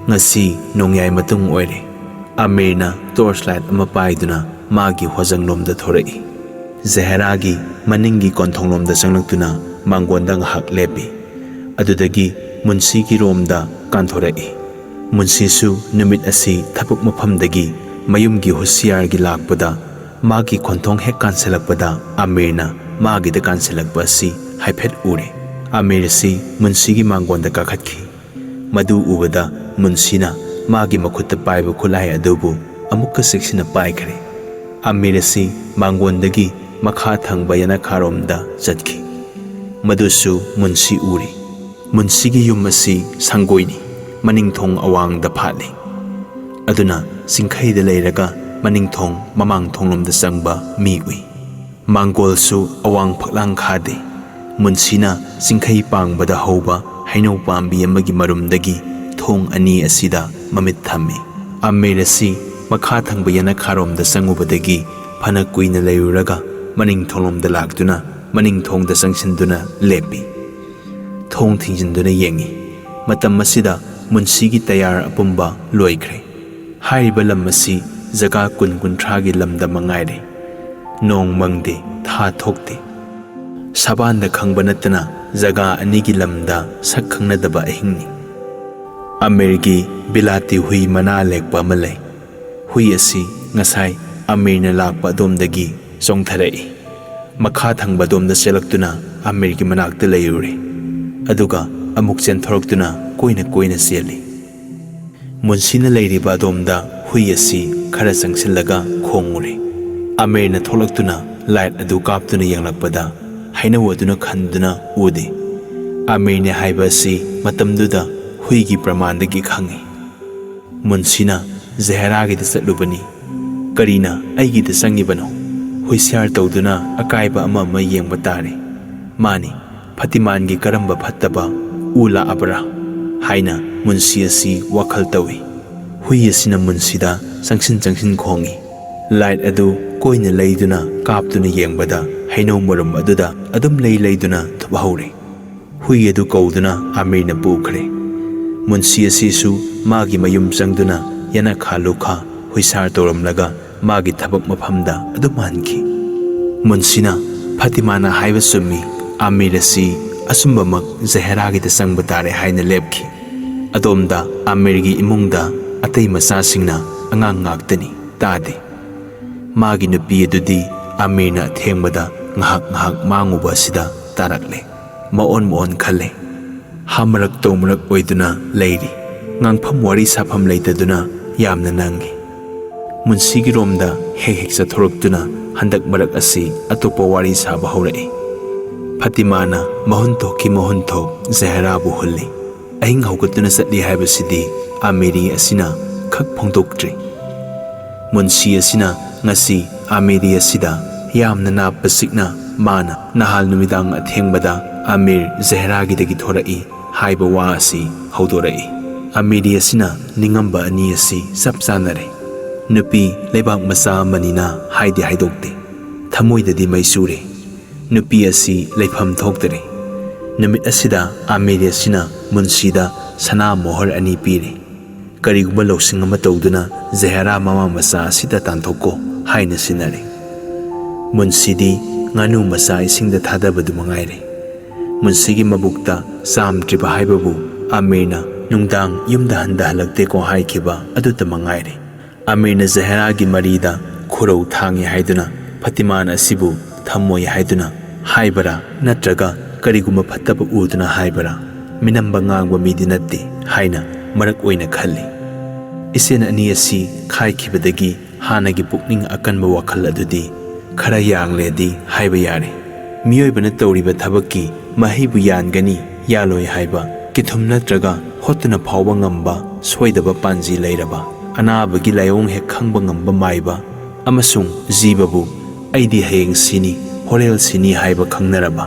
ꯉꯁꯤ ꯅꯣꯡꯌꯥꯏ ꯃꯇꯨꯡ ꯑꯣꯏꯔꯦ꯫ ꯑꯃꯤꯔꯅ ꯇꯣꯔꯆ ꯂꯥꯏꯠ ꯑꯃ ꯄꯥꯏꯗꯨꯅ ꯃꯥꯒꯤ ꯍꯣꯖꯪꯂꯣꯝꯗ ꯊꯣꯔꯛꯏ꯫ ꯖꯍꯦꯔꯥꯒꯤ ꯃꯅꯤꯡꯒꯤ ꯀꯣꯟꯊꯣꯡꯂꯣꯝꯗ ꯆꯪꯂꯛꯇꯨꯅ ꯃꯥꯡꯒꯣꯟꯗ ꯉꯥꯏꯍꯥꯛ ꯂꯦꯞꯄꯤ꯫ ꯑꯗꯨꯗꯒꯤ ꯃꯨꯟꯁꯤꯒꯤ ꯔꯣꯝꯗ ꯀꯥꯟꯊꯣꯔꯛꯏ꯫ ꯃꯨꯟꯁꯤꯁꯨ ꯅꯨꯃꯤꯠ ꯑꯁꯤ ꯊꯕꯛ ꯃꯐꯝꯗꯒꯤ ꯃꯌꯨꯝꯒꯤ ꯍꯨꯁꯤꯌꯥꯔꯒꯤ ꯂꯥꯛꯄꯗ ꯃꯥꯒꯤ ꯈꯣꯟꯊꯣꯡ ꯍꯦꯛ ꯀꯥꯟꯁꯤꯜꯂꯛꯄꯗ ꯑꯃꯤꯔꯅ ꯃꯥꯒꯤꯗ ꯀꯥꯟꯁꯤꯜꯂꯛꯄ ꯑꯁꯤ ꯍꯥꯏꯐꯦꯠ ꯎꯔꯦ꯫ ꯑꯃꯤꯔ ꯑꯁꯤ ꯃꯨꯟꯁꯤꯒꯤ ꯃꯥꯡꯒꯣꯟꯗ ꯀꯥꯈꯠꯈꯤ꯫ ꯃꯗꯨ ꯎꯕꯗ ꯃꯨꯟꯁꯤꯅ ꯃꯥꯒꯤ ꯃꯈꯨꯠꯇ ꯄꯥꯏꯕ ꯈꯨꯠꯂꯥꯏ ꯑꯗꯨꯕꯨ ꯑꯃꯨꯛꯀ ꯆꯦꯛꯁꯤꯟꯅ ꯄꯥꯏꯈ꯭ꯔꯦ꯫ ꯑꯃꯤꯔ ꯑꯁꯤ ꯃꯥꯡꯒꯣꯟꯗꯒꯤ ꯃꯈꯥ ꯊꯪꯕ ꯌꯦꯅꯈꯥꯔꯣꯝꯗ ꯆꯠꯈꯤ꯫ ꯃꯗꯨꯁꯨ ꯃꯨꯟꯁꯤ ꯎꯔꯤ꯫ ꯃꯨꯟꯁꯤꯒꯤ ꯌꯨꯝ ꯑꯁꯤ ꯁꯪꯒꯣꯏꯅꯤ꯫ ꯃꯅꯤꯡꯊꯣꯡ ꯑꯋꯥꯡꯗ ꯐꯥꯠꯂꯤ꯫ ꯑꯗꯨꯅ ꯆꯤꯡꯈꯩꯗ ꯂꯩꯔꯒ ꯃꯅꯤꯡꯊꯣꯡ ꯃꯃꯥꯡ ꯊꯣꯡꯂꯣꯝꯗ ꯆꯪꯕ ꯃꯤ ꯎꯏ꯫ ꯃꯥꯡꯒꯣꯜꯁꯨ ꯑꯋꯥꯡ ꯐꯛꯂꯥꯡ ꯈꯥꯗꯦ꯫ ꯃꯨꯟꯁꯤꯅ ꯆꯤꯡꯈꯩ ꯄꯥꯡꯕꯗ ꯍꯧꯕ ꯍꯩꯅꯧ ꯄꯥꯝꯕꯤ ꯑꯃꯒꯤ ꯃꯔꯨꯝꯗꯒꯤ ꯊꯣꯡ ꯑꯅꯤ ꯑꯁꯤꯗ ꯃꯃꯤꯠ ꯊꯝꯃꯤ꯫ ꯑꯃꯤꯔ ꯑꯁꯤ ꯃꯈꯥ ꯊꯪꯕ ꯌꯦꯅꯈꯥꯔꯣꯝꯗ ꯆꯪꯉꯨꯕꯗꯒꯤ ꯐꯅ ꯀꯨꯏꯅ ꯂꯩꯔꯨꯔꯒ ꯃꯅꯤꯡ ꯊꯣꯡꯂꯣꯝꯗ ꯂꯥꯛꯇꯨꯅ ꯃꯅꯤꯡ ꯊꯣꯡꯗ ꯆꯪꯁꯤꯟꯗꯨꯅ ꯂꯦꯞꯄꯤ꯫ ꯊꯣꯡ ꯊꯤꯡꯖꯤꯟꯗꯨꯅ ꯌꯦꯡꯉꯤ꯫ ꯃꯇꯝ ꯑꯁꯤꯗ ꯃꯨꯟꯁꯤꯒꯤ ꯇꯌꯥꯔ ꯑꯄꯨꯝꯕ ꯂꯣꯏꯈ꯭ꯔꯦ꯫ ꯍꯥꯏꯔꯤꯕ ꯂꯝ ꯑꯁꯤ ꯖꯒꯥ ꯀꯨꯟ ꯀꯨꯟꯊ꯭ꯔꯥꯒꯤ ꯂꯝꯗ ꯃꯉꯥꯏꯔꯦ꯫ ꯅꯣꯡ ꯃꯪꯗꯦ, ꯊꯥ ꯊꯣꯛꯇꯦ꯫ ꯁꯕꯥꯟꯗ ꯈꯪꯕ ꯅꯠꯇꯅ ꯖꯒꯥ ꯑꯅꯤꯒꯤ ꯂꯝꯗ ꯁꯛ ꯈꯪꯅꯗꯕ ꯑꯍꯤꯡꯅꯤ꯫ ꯑꯃꯤꯔꯒꯤ ꯕꯤꯂꯥꯇꯤ ꯍꯨꯏ ꯃꯅꯥ ꯂꯦꯛꯄ ꯑꯃ ꯂꯩ꯫ ꯍꯨꯏ ꯑꯁꯤ ꯉꯁꯥꯏ ꯑꯃꯤꯔꯅ ꯂꯥꯛꯄ ꯑꯗꯣꯝꯗꯒꯤ ꯆꯣꯡꯊꯔꯛꯏ꯫ ꯃꯈꯥ ꯊꯪꯕ ꯑꯗꯣꯝꯗ ꯆꯦꯜꯂꯛꯇꯨꯅ ꯑꯃꯤꯔꯒꯤ ꯃꯅꯥꯛꯇ ꯂꯩꯔꯨꯔꯦ꯫ ꯑꯗꯨꯒ ꯑꯃꯨꯛ ꯆꯦꯟꯊꯣꯔꯛꯇꯨꯅ ꯀꯣꯏꯅ ꯀꯣꯏꯅ ꯆꯦꯜꯂꯤ꯫ ꯃꯨꯟꯁꯤꯅ ꯂꯩꯔꯤꯕ ꯑꯗꯣꯝꯗ ꯍꯨꯏ ꯑꯁꯤ ꯈꯔ ꯆꯪꯁꯤꯜꯂꯒ ꯈꯣꯡꯉꯨꯔꯦ꯫ ꯑꯃꯤꯔꯅ ꯊꯣꯛꯂꯛꯇꯨꯅ ꯂꯥꯏꯠ ꯑꯗꯨ ꯀꯥꯞꯇꯨꯅ ꯌꯦꯡꯂꯛꯄꯗ ꯍꯩꯅꯧ ꯑꯗꯨꯅ ꯈꯟꯗꯨꯅ ꯎꯗꯦ꯫ ꯑꯃꯤꯔꯅꯦ ꯍꯥꯏꯕ ꯑꯁꯤ ꯃꯇꯝꯗꯨꯗ ꯍꯨꯏꯒꯤ ꯄ꯭ꯔꯃꯥꯟꯗꯒꯤ ꯈꯪꯏ꯫ ꯃꯨꯟꯁꯤꯅ ꯖꯍꯦꯔꯥꯒꯤꯗ ꯆꯠꯂꯨꯕꯅꯤ꯫ "ꯀꯔꯤꯅ ꯑꯩꯒꯤꯗ ꯆꯪꯉꯤꯕꯅꯣ? ꯍꯨꯏꯁꯤꯌꯥꯔ ꯇꯧꯗꯨꯅ ꯑꯀꯥꯏꯕ ꯑꯃ ꯑꯃ ꯌꯦꯡꯕ ꯇꯥꯔꯦ꯫ ꯃꯥꯅꯤ, ꯐꯇꯤꯃꯥꯟꯒꯤ ꯀꯔꯝꯕ ꯐꯠꯇꯕ ꯎ ꯂꯥꯛꯑꯕ꯭ꯔꯥ?" ꯍꯥꯏꯅ ꯃꯨꯟꯁꯤ ꯑꯁꯤ ꯋꯥꯈꯜ ꯇꯧꯏ꯫ ꯍꯨꯏ ꯑꯁꯤꯅ ꯃꯨꯟꯁꯤꯗ ꯆꯪꯁꯤꯟ ꯆꯪꯁꯤꯟ ꯈꯣꯡꯏ꯫ ꯂꯥꯏꯠ ꯑꯗꯨ ꯀꯣꯏꯅ ꯂꯩꯗꯨꯅ ꯀꯥꯞꯇꯨꯅ ꯌꯦꯡꯕꯗ ꯍꯩꯅꯧ ꯃꯔꯨꯝ ꯑꯗꯨꯗ ꯑꯗꯨꯝ ꯂꯩ ꯂꯩꯗꯨꯅ ꯊꯨꯞꯍꯧꯔꯦ꯫ ꯍꯨꯏ ꯑꯗꯨ ꯀꯧꯗꯨꯅ ꯑꯃꯤꯔꯅ ꯄꯨꯈ꯭ꯔꯦ꯫ ꯃꯨꯟꯁꯤ ꯑꯁꯤꯁꯨ ꯃꯥꯒꯤ ꯃꯌꯨꯝ ꯆꯪꯗꯨꯅ ꯌꯦꯅꯈꯥ ꯂꯨꯈꯥ ꯍꯨꯏꯁꯥꯔ ꯇꯧꯔꯝꯂꯒ ꯃꯥꯒꯤ ꯊꯕꯛ ꯃꯐꯝꯗ ꯑꯗꯨꯝ ꯍꯟꯈꯤ꯫ ꯃꯨꯟꯁꯤꯅ "ꯐꯇꯤꯃꯥꯅ ꯍꯥꯏꯕ ꯆꯨꯝꯃꯤ, ꯑꯃꯤꯔ ꯑꯁꯤ ꯑꯆꯨꯝꯕꯃꯛ ꯖꯍꯦꯔꯥꯒꯤꯗ ꯆꯪꯕ ꯇꯥꯔꯦ" ꯍꯥꯏꯅ ꯂꯦꯞꯈꯤ꯫ ꯑꯗꯣꯝꯗ ꯑꯃꯤꯔꯒꯤ ꯏꯃꯨꯡꯗ ꯑꯇꯩ ꯃꯆꯥꯁꯤꯡꯅ ꯑꯉꯥꯡ ꯉꯥꯛꯇꯅꯤ, ꯇꯥꯗꯦ꯫ ꯃꯥꯒꯤ ꯅꯨꯄꯤ ꯑꯗꯨꯗꯤ ꯑꯃꯤꯔꯅ ꯑꯊꯦꯡꯕꯗ ꯉꯥꯏꯍꯥꯛ ꯉꯥꯏꯍꯥꯛ ꯃꯥꯡꯉꯨꯕ ꯑꯁꯤꯗ ꯇꯥꯔꯛꯂꯦ꯫ ꯃꯑꯣꯟ ꯃꯑꯣꯟ ꯈꯜꯂꯦ꯫ ꯍꯥ ꯃꯔꯛ ꯇꯧ ꯃꯔꯛ ꯑꯣꯏꯗꯨꯅ ꯂꯩꯔꯤ꯫ ꯉꯥꯡꯐꯝ ꯋꯥꯔꯤ ꯁꯥꯐꯝ ꯂꯩꯇꯗꯨꯅ ꯌꯥꯝꯅ ꯅꯪꯉꯤ꯫ ꯃꯨꯟꯁꯤꯒꯤ ꯔꯣꯝꯗ ꯍꯦꯛ ꯍꯦꯛ ꯆꯠꯊꯣꯔꯛꯇꯨꯅ ꯍꯟꯗꯛ ꯃꯔꯛ ꯑꯁꯤ ꯑꯇꯣꯞꯄ ꯋꯥꯔꯤ ꯁꯥꯕ ꯍꯧꯔꯛꯏ꯫ ꯐꯇꯤꯃꯥꯅ ꯃꯍꯨꯟ ꯊꯣꯛꯈꯤ ꯃꯍꯨꯟ ꯊꯣꯛ ꯖꯍꯦꯔꯥꯕꯨ ꯍꯨꯜꯂꯤ꯫ ꯑꯍꯤꯡ ꯍꯧꯒꯠꯇꯨꯅ ꯆꯠꯂꯤ ꯍꯥꯏꯕꯁꯤꯗꯤ ꯑꯃꯤꯔꯤ ꯑꯁꯤꯅ ꯈꯛ ꯐꯣꯡꯗꯣꯛꯇ꯭ꯔꯤ꯫ ꯃꯨꯟꯁꯤ ꯑꯁꯤꯅ ꯉꯁꯤ ꯑꯃꯤꯔꯤ ꯑꯁꯤꯗ ꯌꯥꯝꯅ ꯅꯥꯞꯄ ꯆꯤꯛꯅ ꯃꯥꯅ ꯅꯍꯥꯜ ꯅꯨꯃꯤꯗꯥꯡ ꯑꯊꯦꯡꯕꯗ "ꯑꯃꯤꯔ ꯖꯍꯦꯔꯥꯒꯤꯗꯒꯤ ꯊꯣꯔꯛꯏ" ꯍꯥꯏꯕ ꯋꯥ ꯑꯁꯤ ꯍꯧꯗꯣꯔꯛꯏ꯫ ꯑꯃꯤꯔꯤ ꯑꯁꯤꯅ ꯅꯤꯡꯉꯝꯕ ꯑꯅꯤ ꯑꯁꯤ ꯆꯞ ꯆꯥꯅꯔꯦ꯫ ꯅꯨꯄꯤ ꯂꯩꯕꯥꯛ ꯃꯆꯥ ꯑꯃꯅꯤꯅ ꯍꯥꯏꯗꯤ ꯍꯥꯏꯗꯣꯛꯇꯦ꯫ ꯊꯃꯣꯏꯗꯗꯤ ꯃꯩ ꯆꯨꯔꯦ꯫ ꯅꯨꯄꯤ ꯑꯁꯤ ꯂꯩꯐꯝ ꯊꯣꯛꯇꯔꯦ꯫ ꯅꯨꯃꯤꯠ ꯑꯁꯤꯗ ꯑꯃꯤꯔꯤ ꯑꯁꯤꯅ ꯃꯨꯟꯁꯤꯗ ꯁꯅꯥ ꯃꯣꯍꯔ ꯑꯅꯤ ꯄꯤꯔꯦ꯫ "ꯀꯔꯤꯒꯨꯝꯕ ꯂꯧꯁꯤꯡ ꯑꯃ ꯇꯧꯗꯨꯅ ꯖꯍꯦꯔꯥ ꯃꯃꯥ ꯃꯆꯥ ꯑꯁꯤꯗ ꯇꯥꯟꯊꯣꯛꯀꯣ" ꯍꯥꯏꯅ ꯁꯤꯟꯅꯔꯦ꯫ ꯃꯨꯟꯁꯤꯗꯤ ꯉꯥꯅꯨ ꯃꯆꯥ ꯏꯁꯤꯡꯗ ꯊꯥꯗꯕꯗꯨ ꯃꯉꯥꯏꯔꯦ꯫ ꯃꯨꯟꯁꯤꯒꯤ ꯃꯕꯨꯛꯇ ꯆꯥꯝꯗ꯭ꯔꯤꯕ ꯍꯥꯏꯕꯕꯨ ꯑꯃꯤꯔꯅ ꯅꯨꯡꯗꯥꯡ ꯌꯨꯝꯗ ꯍꯟꯗ ꯍꯜꯂꯛꯇꯦꯀꯣ ꯍꯥꯏꯈꯤꯕ ꯑꯗꯨꯇ ꯃꯉꯥꯏꯔꯦ꯫ ꯑꯃꯤꯔꯅ ꯖꯍꯦꯔꯥꯒꯤ ꯃꯔꯤꯗ ꯈꯨꯔꯧ ꯊꯥꯡꯉꯤ ꯍꯥꯏꯗꯨꯅ ꯐꯇꯤꯃꯥꯟ ꯑꯁꯤꯕꯨ ꯊꯝꯃꯣꯏ ꯍꯥꯏꯗꯨꯅ ꯍꯥꯏꯕꯔꯥ, ꯅꯠꯇ꯭ꯔꯒ ꯀꯔꯤꯒꯨꯝꯕ ꯐꯠꯇꯕ ꯎꯗꯨꯅ ꯍꯥꯏꯕꯔꯥ? ꯃꯤꯅꯝꯕ ꯉꯥꯡꯕ ꯃꯤꯗꯤ ꯅꯠꯇꯦ ꯍꯥꯏꯅ ꯃꯔꯛ ꯑꯣꯏꯅ ꯈꯜꯂꯤ꯫ ꯏꯆꯦꯟ ꯑꯅꯤ ꯑꯁꯤ ꯈꯥꯏꯈꯤꯕꯗꯒꯤ ꯍꯥꯟꯅꯒꯤ ꯄꯨꯛꯅꯤꯡ ꯑꯀꯟꯕ ꯋꯥꯈꯜ ꯑꯗꯨꯗꯤ ꯈꯔ ꯌꯥꯡꯂꯦꯗꯤ ꯍꯥꯏꯕ ꯌꯥꯔꯦ꯫ ꯃꯤꯑꯣꯏꯕꯅ ꯇꯧꯔꯤꯕ ꯊꯕꯛꯀꯤ ꯃꯍꯩꯕꯨ ꯌꯥꯟꯒꯅꯤ ꯌꯥꯜꯂꯣꯏ ꯍꯥꯏꯕ ꯀꯤꯊꯨꯝ ꯅꯠꯇ꯭ꯔꯒ ꯍꯣꯠꯇꯨꯅ ꯐꯥꯎꯕ ꯉꯝꯕ ꯁꯣꯏꯗꯕ ꯄꯥꯟꯖꯤ ꯂꯩꯔꯕ, ꯑꯅꯥꯕꯒꯤ ꯂꯥꯏꯑꯣꯡ ꯍꯦꯛ ꯈꯪꯕ ꯉꯝꯕ ꯃꯥꯏꯕ ꯑꯃꯁꯨꯡ ꯖꯤꯕꯕꯨ "ꯑꯩꯗꯤ ꯍꯌꯦꯡ ꯁꯤꯅꯤ, ꯍꯣꯔꯦꯜ ꯁꯤꯅꯤ" ꯍꯥꯏꯕ ꯈꯪꯅꯔꯕ,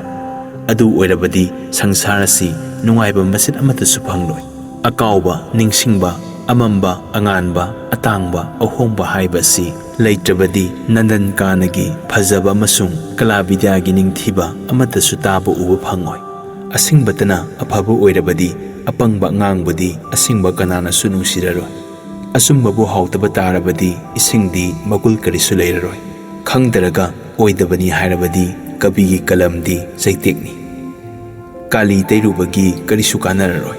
ꯑꯗꯨ ꯑꯣꯏꯔꯕꯗꯤ ꯁꯪꯁꯥꯔ ꯑꯁꯤ ꯅꯨꯡꯉꯥꯏꯕ ꯃꯆꯦꯠ ꯑꯃꯠꯇꯁꯨ ꯐꯪꯂꯣꯏ꯫ ꯑꯀꯥꯎꯕ, ꯅꯤꯡꯁꯤꯡꯕ, ꯑꯃꯝꯕ, ꯑꯉꯥꯟꯕ, ꯑꯇꯥꯡꯕ, ꯑꯍꯣꯡꯕ ꯍꯥꯏꯕ ꯑꯁꯤ ꯂꯩꯇ꯭ꯔꯕꯗꯤ ꯅꯟꯗꯟ ꯀꯥꯅꯒꯤ ꯐꯖꯕ ꯑꯃꯁꯨꯡ ꯀꯂꯥ ꯕꯤꯗ꯭ꯌꯥꯒꯤ ꯅꯤꯡꯊꯤꯕ ꯑꯃꯠꯇꯁꯨ ꯇꯥꯕ ꯎꯕ ꯐꯪꯉꯣꯏ꯫ ꯑꯁꯤꯡꯕꯇꯅ ꯑꯐꯕ ꯑꯣꯏꯔꯕꯗꯤ ꯑꯄꯪꯕ ꯑꯉꯥꯡꯕꯨꯗꯤ ꯑꯁꯤꯡꯕ ꯀꯅꯥꯅꯁꯨ ꯅꯨꯡꯁꯤꯔꯔꯣꯏ꯫ ꯑꯆꯨꯝꯕꯕꯨ ꯍꯥꯎꯇꯕ ꯇꯥꯔꯕꯗꯤ ꯏꯁꯤꯡꯗꯤ ꯃꯒꯨꯜ ꯀꯔꯤꯁꯨ ꯂꯩꯔꯔꯣꯏ꯫ ꯈꯪꯗꯔꯒ ꯑꯣꯏꯗꯕꯅꯤ ꯍꯥꯏꯔꯕꯗꯤ ꯀꯕꯤꯒꯤ ꯀꯂꯝꯗꯤ ꯆꯩꯇꯦꯛꯅꯤ꯫ ꯀꯥꯂꯤ ꯇꯩꯔꯨꯕꯒꯤ ꯀꯔꯤꯁꯨ ꯀꯥꯟꯅꯔꯔꯣꯏ꯫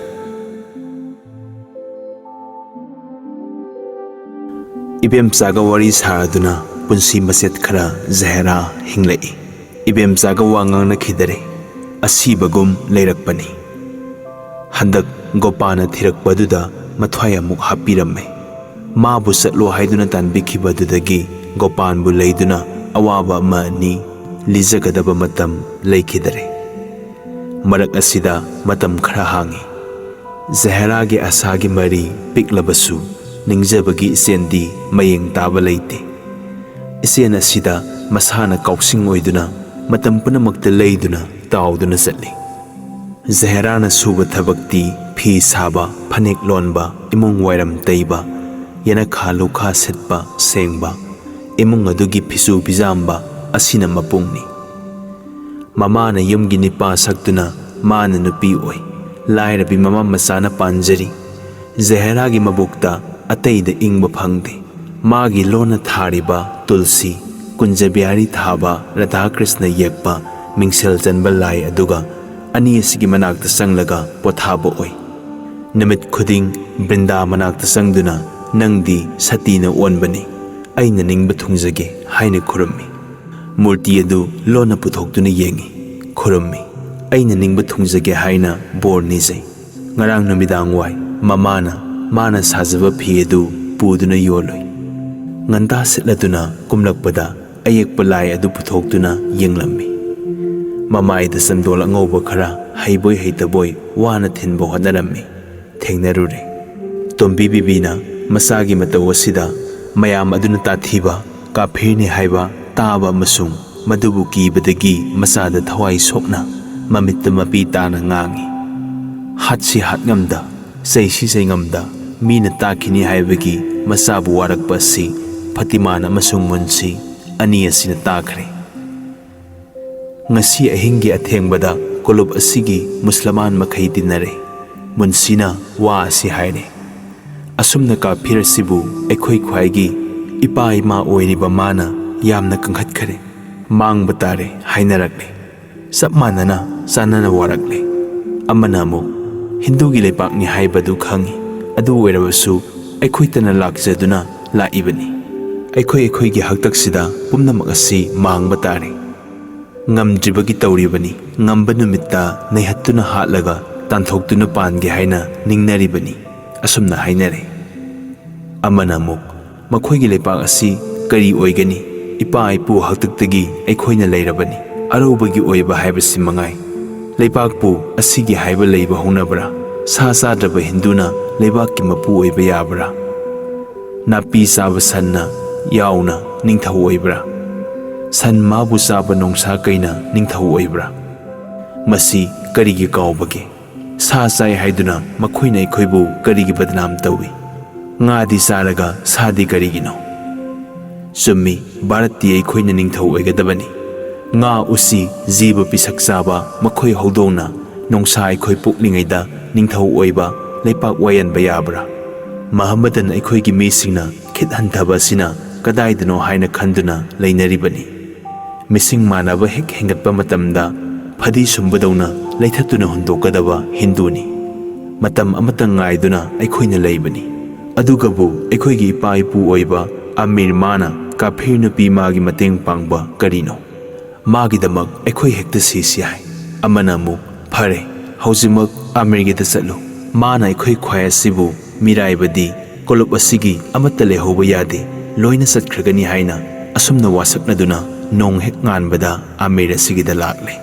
ꯏꯕꯦꯝꯆꯥꯒ ꯋꯥꯔꯤ ꯁꯥꯔꯗꯨꯅ ꯄꯨꯟꯁꯤ ꯃꯆꯦꯠ ꯈꯔ ꯖꯍꯦꯔꯥ ꯍꯤꯡꯂꯛꯏ꯫ ꯏꯕꯦꯝꯆꯥꯒ ꯋꯥ ꯉꯥꯡꯅꯈꯤꯗꯔꯦ꯫ ꯑꯁꯤꯕꯒꯨꯝ ꯂꯩꯔꯛꯄꯅꯤ꯫ ꯍꯟꯗꯛ ꯒꯣꯄꯥꯅ ꯊꯤꯔꯛꯄꯗꯨꯗ ꯃꯊ꯭ꯋꯥꯏ ꯑꯃꯨꯛ ꯍꯥꯞꯄꯤꯔꯝꯃꯦ꯫ ꯃꯥꯕꯨ ꯆꯠꯂꯣ ꯍꯥꯏꯗꯨꯅ ꯇꯥꯟꯕꯤꯈꯤꯕꯗꯨꯗꯒꯤ ꯒꯣꯄꯥꯟꯕꯨ ꯂꯩꯗꯨꯅ ꯑꯋꯥꯕ ꯑꯃ ꯑꯅꯤ ꯂꯤꯖꯒꯗꯕ ꯃꯇꯝ ꯂꯩꯈꯤꯗꯔꯦ꯫ ꯃꯔꯛ ꯑꯁꯤꯗ ꯃꯇꯝ ꯈꯔ ꯍꯥꯡꯉꯤ꯫ ꯖꯍꯦꯔꯥꯒꯤ ꯑꯁꯥꯒꯤ ꯃꯔꯤ ꯄꯤꯛꯂꯕꯁꯨ ꯅꯤꯡꯖꯕꯒꯤ ꯏꯆꯦꯟꯗꯤ ꯃꯌꯦꯡ ꯇꯥꯕ ꯂꯩꯇꯦ꯫ ꯏꯆꯦꯟ ꯑꯁꯤꯗ ꯃꯁꯥꯅ ꯀꯥꯎꯁꯤꯡ ꯑꯣꯏꯗꯨꯅ ꯃꯇꯝ ꯄꯨꯝꯅꯃꯛꯇ ꯂꯩꯗꯨꯅ ꯇꯥꯎꯗꯨꯅ ꯆꯠꯂꯤ꯫ ꯖꯍꯦꯔꯥꯅ ꯁꯨꯕ ꯊꯕꯛꯇꯤ ꯐꯤ ꯁꯥꯕ, ꯐꯅꯦꯛ ꯂꯣꯟꯕ, ꯏꯃꯨꯡ ꯋꯥꯏꯔꯝ ꯇꯩꯕ, ꯌꯦꯅꯈꯥ ꯂꯨꯈꯥ ꯁꯤꯠꯄ, ꯁꯦꯡꯕ, ꯏꯃꯨꯡ ꯑꯗꯨꯒꯤ ꯐꯤꯁꯨ ꯐꯤꯖꯥꯝꯕ ꯑꯁꯤꯅ ꯃꯄꯨꯡꯅꯤ꯫ ꯃꯃꯥꯅ ꯌꯨꯝꯒꯤ ꯅꯤꯄꯥ ꯁꯛꯇꯨꯅ ꯃꯥꯅ ꯅꯨꯄꯤ ꯑꯣꯏ꯫ ꯂꯥꯏꯔꯕꯤ ꯃꯃꯥ ꯃꯆꯥꯅ ꯄꯥꯟꯖꯔꯤ꯫ ꯖꯍꯦꯔꯥꯒꯤ ꯃꯕꯨꯛꯇ ꯑꯇꯩꯗ ꯏꯪꯕ ꯐꯪꯗꯦ꯫ ꯃꯥꯒꯤ ꯂꯣꯟꯅ ꯊꯥꯔꯤꯕ ꯇꯨꯜꯁꯤ, ꯀꯨꯟꯖ ꯕꯤꯍꯥꯔꯤ ꯊꯥꯕ ꯔꯥꯙꯥꯀ꯭ꯔꯤꯁꯅ ꯌꯦꯛꯄ ꯃꯤꯡꯁꯦꯜ ꯆꯟꯕ ꯂꯥꯏ ꯑꯗꯨꯒ ꯑꯅꯤ ꯑꯁꯤꯒꯤ ꯃꯅꯥꯛꯇ ꯆꯪꯂꯒ ꯄꯣꯊꯥꯕ ꯑꯣꯏ꯫ ꯅꯨꯃꯤꯠ ꯈꯨꯗꯤꯡ ꯕ꯭ꯔꯤꯟꯗꯥ ꯃꯅꯥꯛꯇ ꯆꯪꯗꯨꯅ "ꯅꯪꯗꯤ ꯁꯇꯤꯅ ꯑꯣꯟꯕꯅꯤ, ꯑꯩꯅ ꯅꯤꯡꯕ ꯊꯨꯡꯖꯒꯦ" ꯍꯥꯏꯅ ꯈꯨꯔꯨꯝꯃꯤ꯫ ꯃꯨꯔꯇꯤ ꯑꯗꯨ ꯂꯣꯟꯅ ꯄꯨꯊꯣꯛꯇꯨꯅ ꯌꯦꯡꯉꯤ, ꯈꯨꯔꯨꯝꯃꯤ꯫ "ꯑꯩꯅ ꯅꯤꯡꯕ ꯊꯨꯡꯖꯒꯦ" ꯍꯥꯏꯅ ꯕꯣꯔ ꯅꯤꯖꯩ꯫ ꯉꯔꯥꯡ ꯅꯨꯃꯤꯗꯥꯡ ꯋꯥꯏ ꯃꯃꯥꯅ ꯃꯥꯅ ꯁꯥꯖꯕ ꯐꯤ ꯑꯗꯨ ꯄꯨꯗꯨꯅ ꯌꯣꯜꯂꯨꯏ꯫ ꯉꯟꯇꯥ ꯁꯤꯠꯂꯗꯨꯅ ꯀꯨꯝꯂꯛꯄꯗ ꯑꯌꯦꯛꯄ ꯂꯥꯏ ꯑꯗꯨ ꯄꯨꯊꯣꯛꯇꯨꯅ ꯌꯦꯡꯂꯝꯃꯤ꯫ ꯃꯃꯥꯏꯗ ꯆꯟꯗꯣꯜ ꯑꯉꯧꯕ ꯈꯔ ꯍꯩꯕꯣꯏ ꯍꯩꯇꯕꯣꯏ ꯋꯥꯅ ꯊꯤꯟꯕ ꯍꯣꯠꯅꯔꯝꯃꯤ꯫ ꯊꯦꯡꯅꯔꯨꯔꯦ꯫ ꯇꯣꯝꯕꯤ ꯕꯤꯕꯤꯅ ꯃꯆꯥꯒꯤ ꯃꯇꯧ ꯑꯁꯤꯗ ꯃꯌꯥꯝ ꯑꯗꯨꯅ ꯇꯥꯊꯤꯕ, ꯀꯥꯐꯤꯔꯅꯤ ꯍꯥꯏꯕ ꯇꯥꯕ ꯑꯃꯁꯨꯡ ꯃꯗꯨꯕꯨ ꯀꯤꯕꯗꯒꯤ ꯃꯆꯥꯗ ꯊꯋꯥꯏ ꯁꯣꯛꯅ ꯃꯃꯤꯠꯇ ꯃꯄꯤ ꯇꯥꯅ ꯉꯥꯡꯉꯤ꯫ ꯍꯥꯠꯁꯤ ꯍꯥꯠꯉꯝꯗ, ꯆꯩꯁꯤ ꯆꯩꯉꯝꯗ, ꯃꯤꯅ ꯇꯥꯈꯤꯅꯤ ꯍꯥꯏꯕꯒꯤ ꯃꯆꯥꯕꯨ ꯋꯥꯔꯛꯄ ꯑꯁꯤ ꯐꯇꯤꯃꯥꯟ ꯑꯃꯁꯨꯡ ꯃꯨꯟꯁꯤ ꯑꯅꯤ ꯑꯁꯤꯅ ꯇꯥꯈ꯭ꯔꯦ꯫ ꯉꯁꯤ ꯑꯍꯤꯡꯒꯤ ꯑꯊꯦꯡꯕꯗ ꯀꯣꯂꯨꯞ ꯑꯁꯤꯒꯤ ꯃꯨꯁꯂꯃꯥꯟ ꯃꯈꯩ ꯇꯤꯟꯅꯔꯦ꯫ ꯃꯨꯟꯁꯤꯅ ꯋꯥ ꯑꯁꯤ ꯍꯥꯏꯔꯦ꯫ "ꯑꯁꯨꯝꯅ ꯀꯥꯐꯤꯔ ꯑꯁꯤꯕꯨ ꯑꯩꯈꯣꯏ ꯈ꯭ꯋꯥꯏꯒꯤ ꯏꯄꯥ ꯏꯃꯥ ꯑꯣꯏꯔꯤꯕ ꯃꯥꯅ ꯌꯥꯝꯅ ꯀꯟꯈꯠꯈꯔꯦ꯫ ꯃꯥꯡꯕ ꯇꯥꯔꯦ" ꯍꯥꯏꯅꯔꯛꯂꯦ꯫ ꯆꯞ ꯃꯥꯟꯅꯅ ꯆꯥꯟꯅꯅ ꯋꯥꯔꯛꯂꯦ꯫ ꯑꯃꯅ ꯑꯃꯨꯛ, "ꯍꯤꯟꯗꯨꯒꯤ ꯂꯩꯄꯥꯛꯅꯤ ꯍꯥꯏꯕꯗꯨ ꯈꯪꯏ, ꯑꯗꯨ ꯑꯣꯏꯔꯕꯁꯨ ꯑꯩꯈꯣꯏꯇꯅ ꯂꯥꯛꯆꯗꯨꯅ ꯂꯥꯛꯏꯕꯅꯤ꯫ ꯑꯩꯈꯣꯏ ꯑꯩꯈꯣꯏꯒꯤ ꯍꯥꯛꯇꯛꯁꯤꯗ ꯄꯨꯝꯅꯃꯛ ꯑꯁꯤ ꯃꯥꯡꯕ ꯇꯥꯔꯦ꯫ ꯉꯝꯗ꯭ꯔꯤꯕꯒꯤ ꯇꯧꯔꯤꯕꯅꯤ, ꯉꯝꯕ ꯅꯨꯃꯤꯠꯇ ꯅꯩꯍꯠꯇꯨꯅ ꯍꯥꯠꯂꯒ ꯇꯥꯟꯊꯣꯛꯇꯨꯅ ꯄꯥꯟꯒꯦ ꯍꯥꯏꯅ ꯅꯤꯡꯅꯔꯤꯕꯅꯤ" ꯑꯁꯨꯝꯅ ꯍꯥꯏꯅꯔꯦ꯫ ꯑꯃꯅ ꯑꯃꯨꯛ, "ꯃꯈꯣꯏꯒꯤ ꯂꯩꯄꯥꯛ ꯑꯁꯤ ꯀꯔꯤ ꯑꯣꯏꯒꯅꯤ? ꯏꯄꯥ ꯏꯄꯨ ꯍꯥꯛꯇꯛꯇꯒꯤ ꯑꯩꯈꯣꯏꯅ ꯂꯩꯔꯕꯅꯤ꯫ ꯑꯔꯧꯕꯒꯤ ꯑꯣꯏꯕ ꯍꯥꯏꯕꯁꯤ ꯃꯉꯥꯏ꯫ ꯂꯩꯄꯥꯛꯄꯨ ꯑꯁꯤꯒꯤ ꯍꯥꯏꯕ ꯂꯩꯕ ꯍꯧꯅꯕ꯭ꯔꯥ? ꯁꯥ ꯆꯥꯗ꯭ꯔꯕ ꯍꯤꯟꯗꯨꯅ ꯂꯩꯕꯥꯛꯀꯤ ꯃꯄꯨ ꯑꯣꯏꯕ ꯌꯥꯕ꯭ꯔꯥ? ꯅꯥꯄꯤ ꯆꯥꯕ ꯁꯟꯅ ꯌꯥꯎꯅ ꯅꯤꯡꯊꯧ ꯑꯣꯏꯕ꯭ꯔꯥ? ꯁꯟ ꯃꯥꯕꯨ ꯆꯥꯕ ꯅꯣꯡꯁꯥ ꯀꯩꯅ ꯅꯤꯡꯊꯧ ꯑꯣꯏꯕ꯭ꯔꯥ? ꯃꯁꯤ ꯀꯔꯤꯒꯤ ꯀꯥꯎꯕꯒꯦ? ꯁꯥ ꯆꯥꯏ ꯍꯥꯏꯗꯨꯅ ꯃꯈꯣꯏꯅ ꯑꯩꯈꯣꯏꯕꯨ ꯀꯔꯤꯒꯤ ꯕꯗꯅꯥꯝ ꯇꯧꯏ? ꯉꯥꯗꯤ ꯆꯥꯔꯒ ꯁꯥꯗꯤ ꯀꯔꯤꯒꯤꯅꯣ?" ꯆꯨꯝꯃꯤ, ꯚꯥꯔꯠꯇꯤ ꯑꯩꯈꯣꯏꯅ ꯅꯤꯡꯊꯧ ꯑꯣꯏꯒꯗꯕꯅꯤ꯫ ꯉꯥ, ꯎꯆꯤ, ꯖꯤꯕ ꯄꯤꯁꯛ ꯆꯥꯕ ꯃꯈꯣꯏ ꯍꯧꯗꯣꯡꯅ ꯅꯣꯡꯁꯥ ꯑꯩꯈꯣꯏ ꯄꯣꯛꯂꯤꯉꯩꯗ ꯅꯤꯡꯊꯧ ꯑꯣꯏꯕ, ꯂꯩꯄꯥꯛ ꯋꯥꯌꯦꯟꯕ ꯌꯥꯕ꯭ꯔꯥ? ꯃꯍꯝꯃꯗꯟ ꯑꯩꯈꯣꯏꯒꯤ ꯃꯤꯁꯤꯡꯅ ꯈꯤꯠ ꯍꯟꯊꯕ ꯑꯁꯤꯅ ꯀꯗꯥꯏꯗꯅꯣ ꯍꯥꯏꯅ ꯈꯟꯗꯨꯅ ꯂꯩꯅꯔꯤꯕꯅꯤ꯫ ꯃꯤꯁꯤꯡ ꯃꯥꯟꯅꯕ ꯍꯦꯛ ꯍꯦꯟꯒꯠꯄ ꯃꯇꯝꯗ ꯐꯗꯤ ꯁꯨꯝꯕꯗꯧꯅ ꯂꯩꯊꯠꯇꯨꯅ ꯍꯨꯟꯗꯣꯛꯀꯗꯕ ꯍꯤꯟꯗꯨꯅꯤ꯫ ꯃꯇꯝ ꯑꯃꯇ ꯉꯥꯏꯗꯨꯅ ꯑꯩꯈꯣꯏꯅ ꯂꯩꯕꯅꯤ꯫ ꯑꯗꯨꯒꯕꯨ ꯑꯩꯈꯣꯏꯒꯤ ꯏꯄꯥ ꯏꯄꯨ ꯑꯣꯏꯕ ꯑꯃꯤꯔ ꯃꯥꯅ ꯀꯥꯐꯤꯔ ꯅꯨꯄꯤ ꯃꯥꯒꯤ ꯃꯇꯦꯡ ꯄꯥꯡꯕ ꯀꯔꯤꯅꯣ? ꯃꯥꯒꯤꯗꯃꯛ ꯑꯩꯈꯣꯏ ꯍꯦꯛꯇ ꯁꯤꯁꯤ ꯍꯥꯏ꯫ ꯑꯃꯅ ꯑꯃꯨꯛ, "ꯐꯔꯦ, ꯍꯧꯖꯤꯛꯃꯛ ꯑꯃꯤꯔꯒꯤꯗ ꯆꯠꯂꯨ꯫ ꯃꯥꯅ ꯑꯩꯈꯣꯏ ꯈ꯭ꯋꯥꯏ ꯑꯁꯤꯕꯨ ꯃꯤꯔꯥꯏꯕꯗꯤ ꯀꯣꯂꯨꯞ ꯑꯁꯤꯒꯤ ꯑꯃꯠꯇ ꯂꯩꯍꯧꯕ ꯌꯥꯗꯦ, ꯂꯣꯏꯅ ꯆꯠꯈ꯭ꯔꯒꯅꯤ" ꯍꯥꯏꯅ ꯑꯁꯨꯝꯅ ꯋꯥꯁꯛꯅꯗꯨꯅ ꯅꯣꯡ ꯍꯦꯛ ꯉꯥꯟꯕꯗ ꯑꯃꯤꯔ ꯑꯁꯤꯒꯤꯗ ꯂꯥꯛꯂꯦ꯫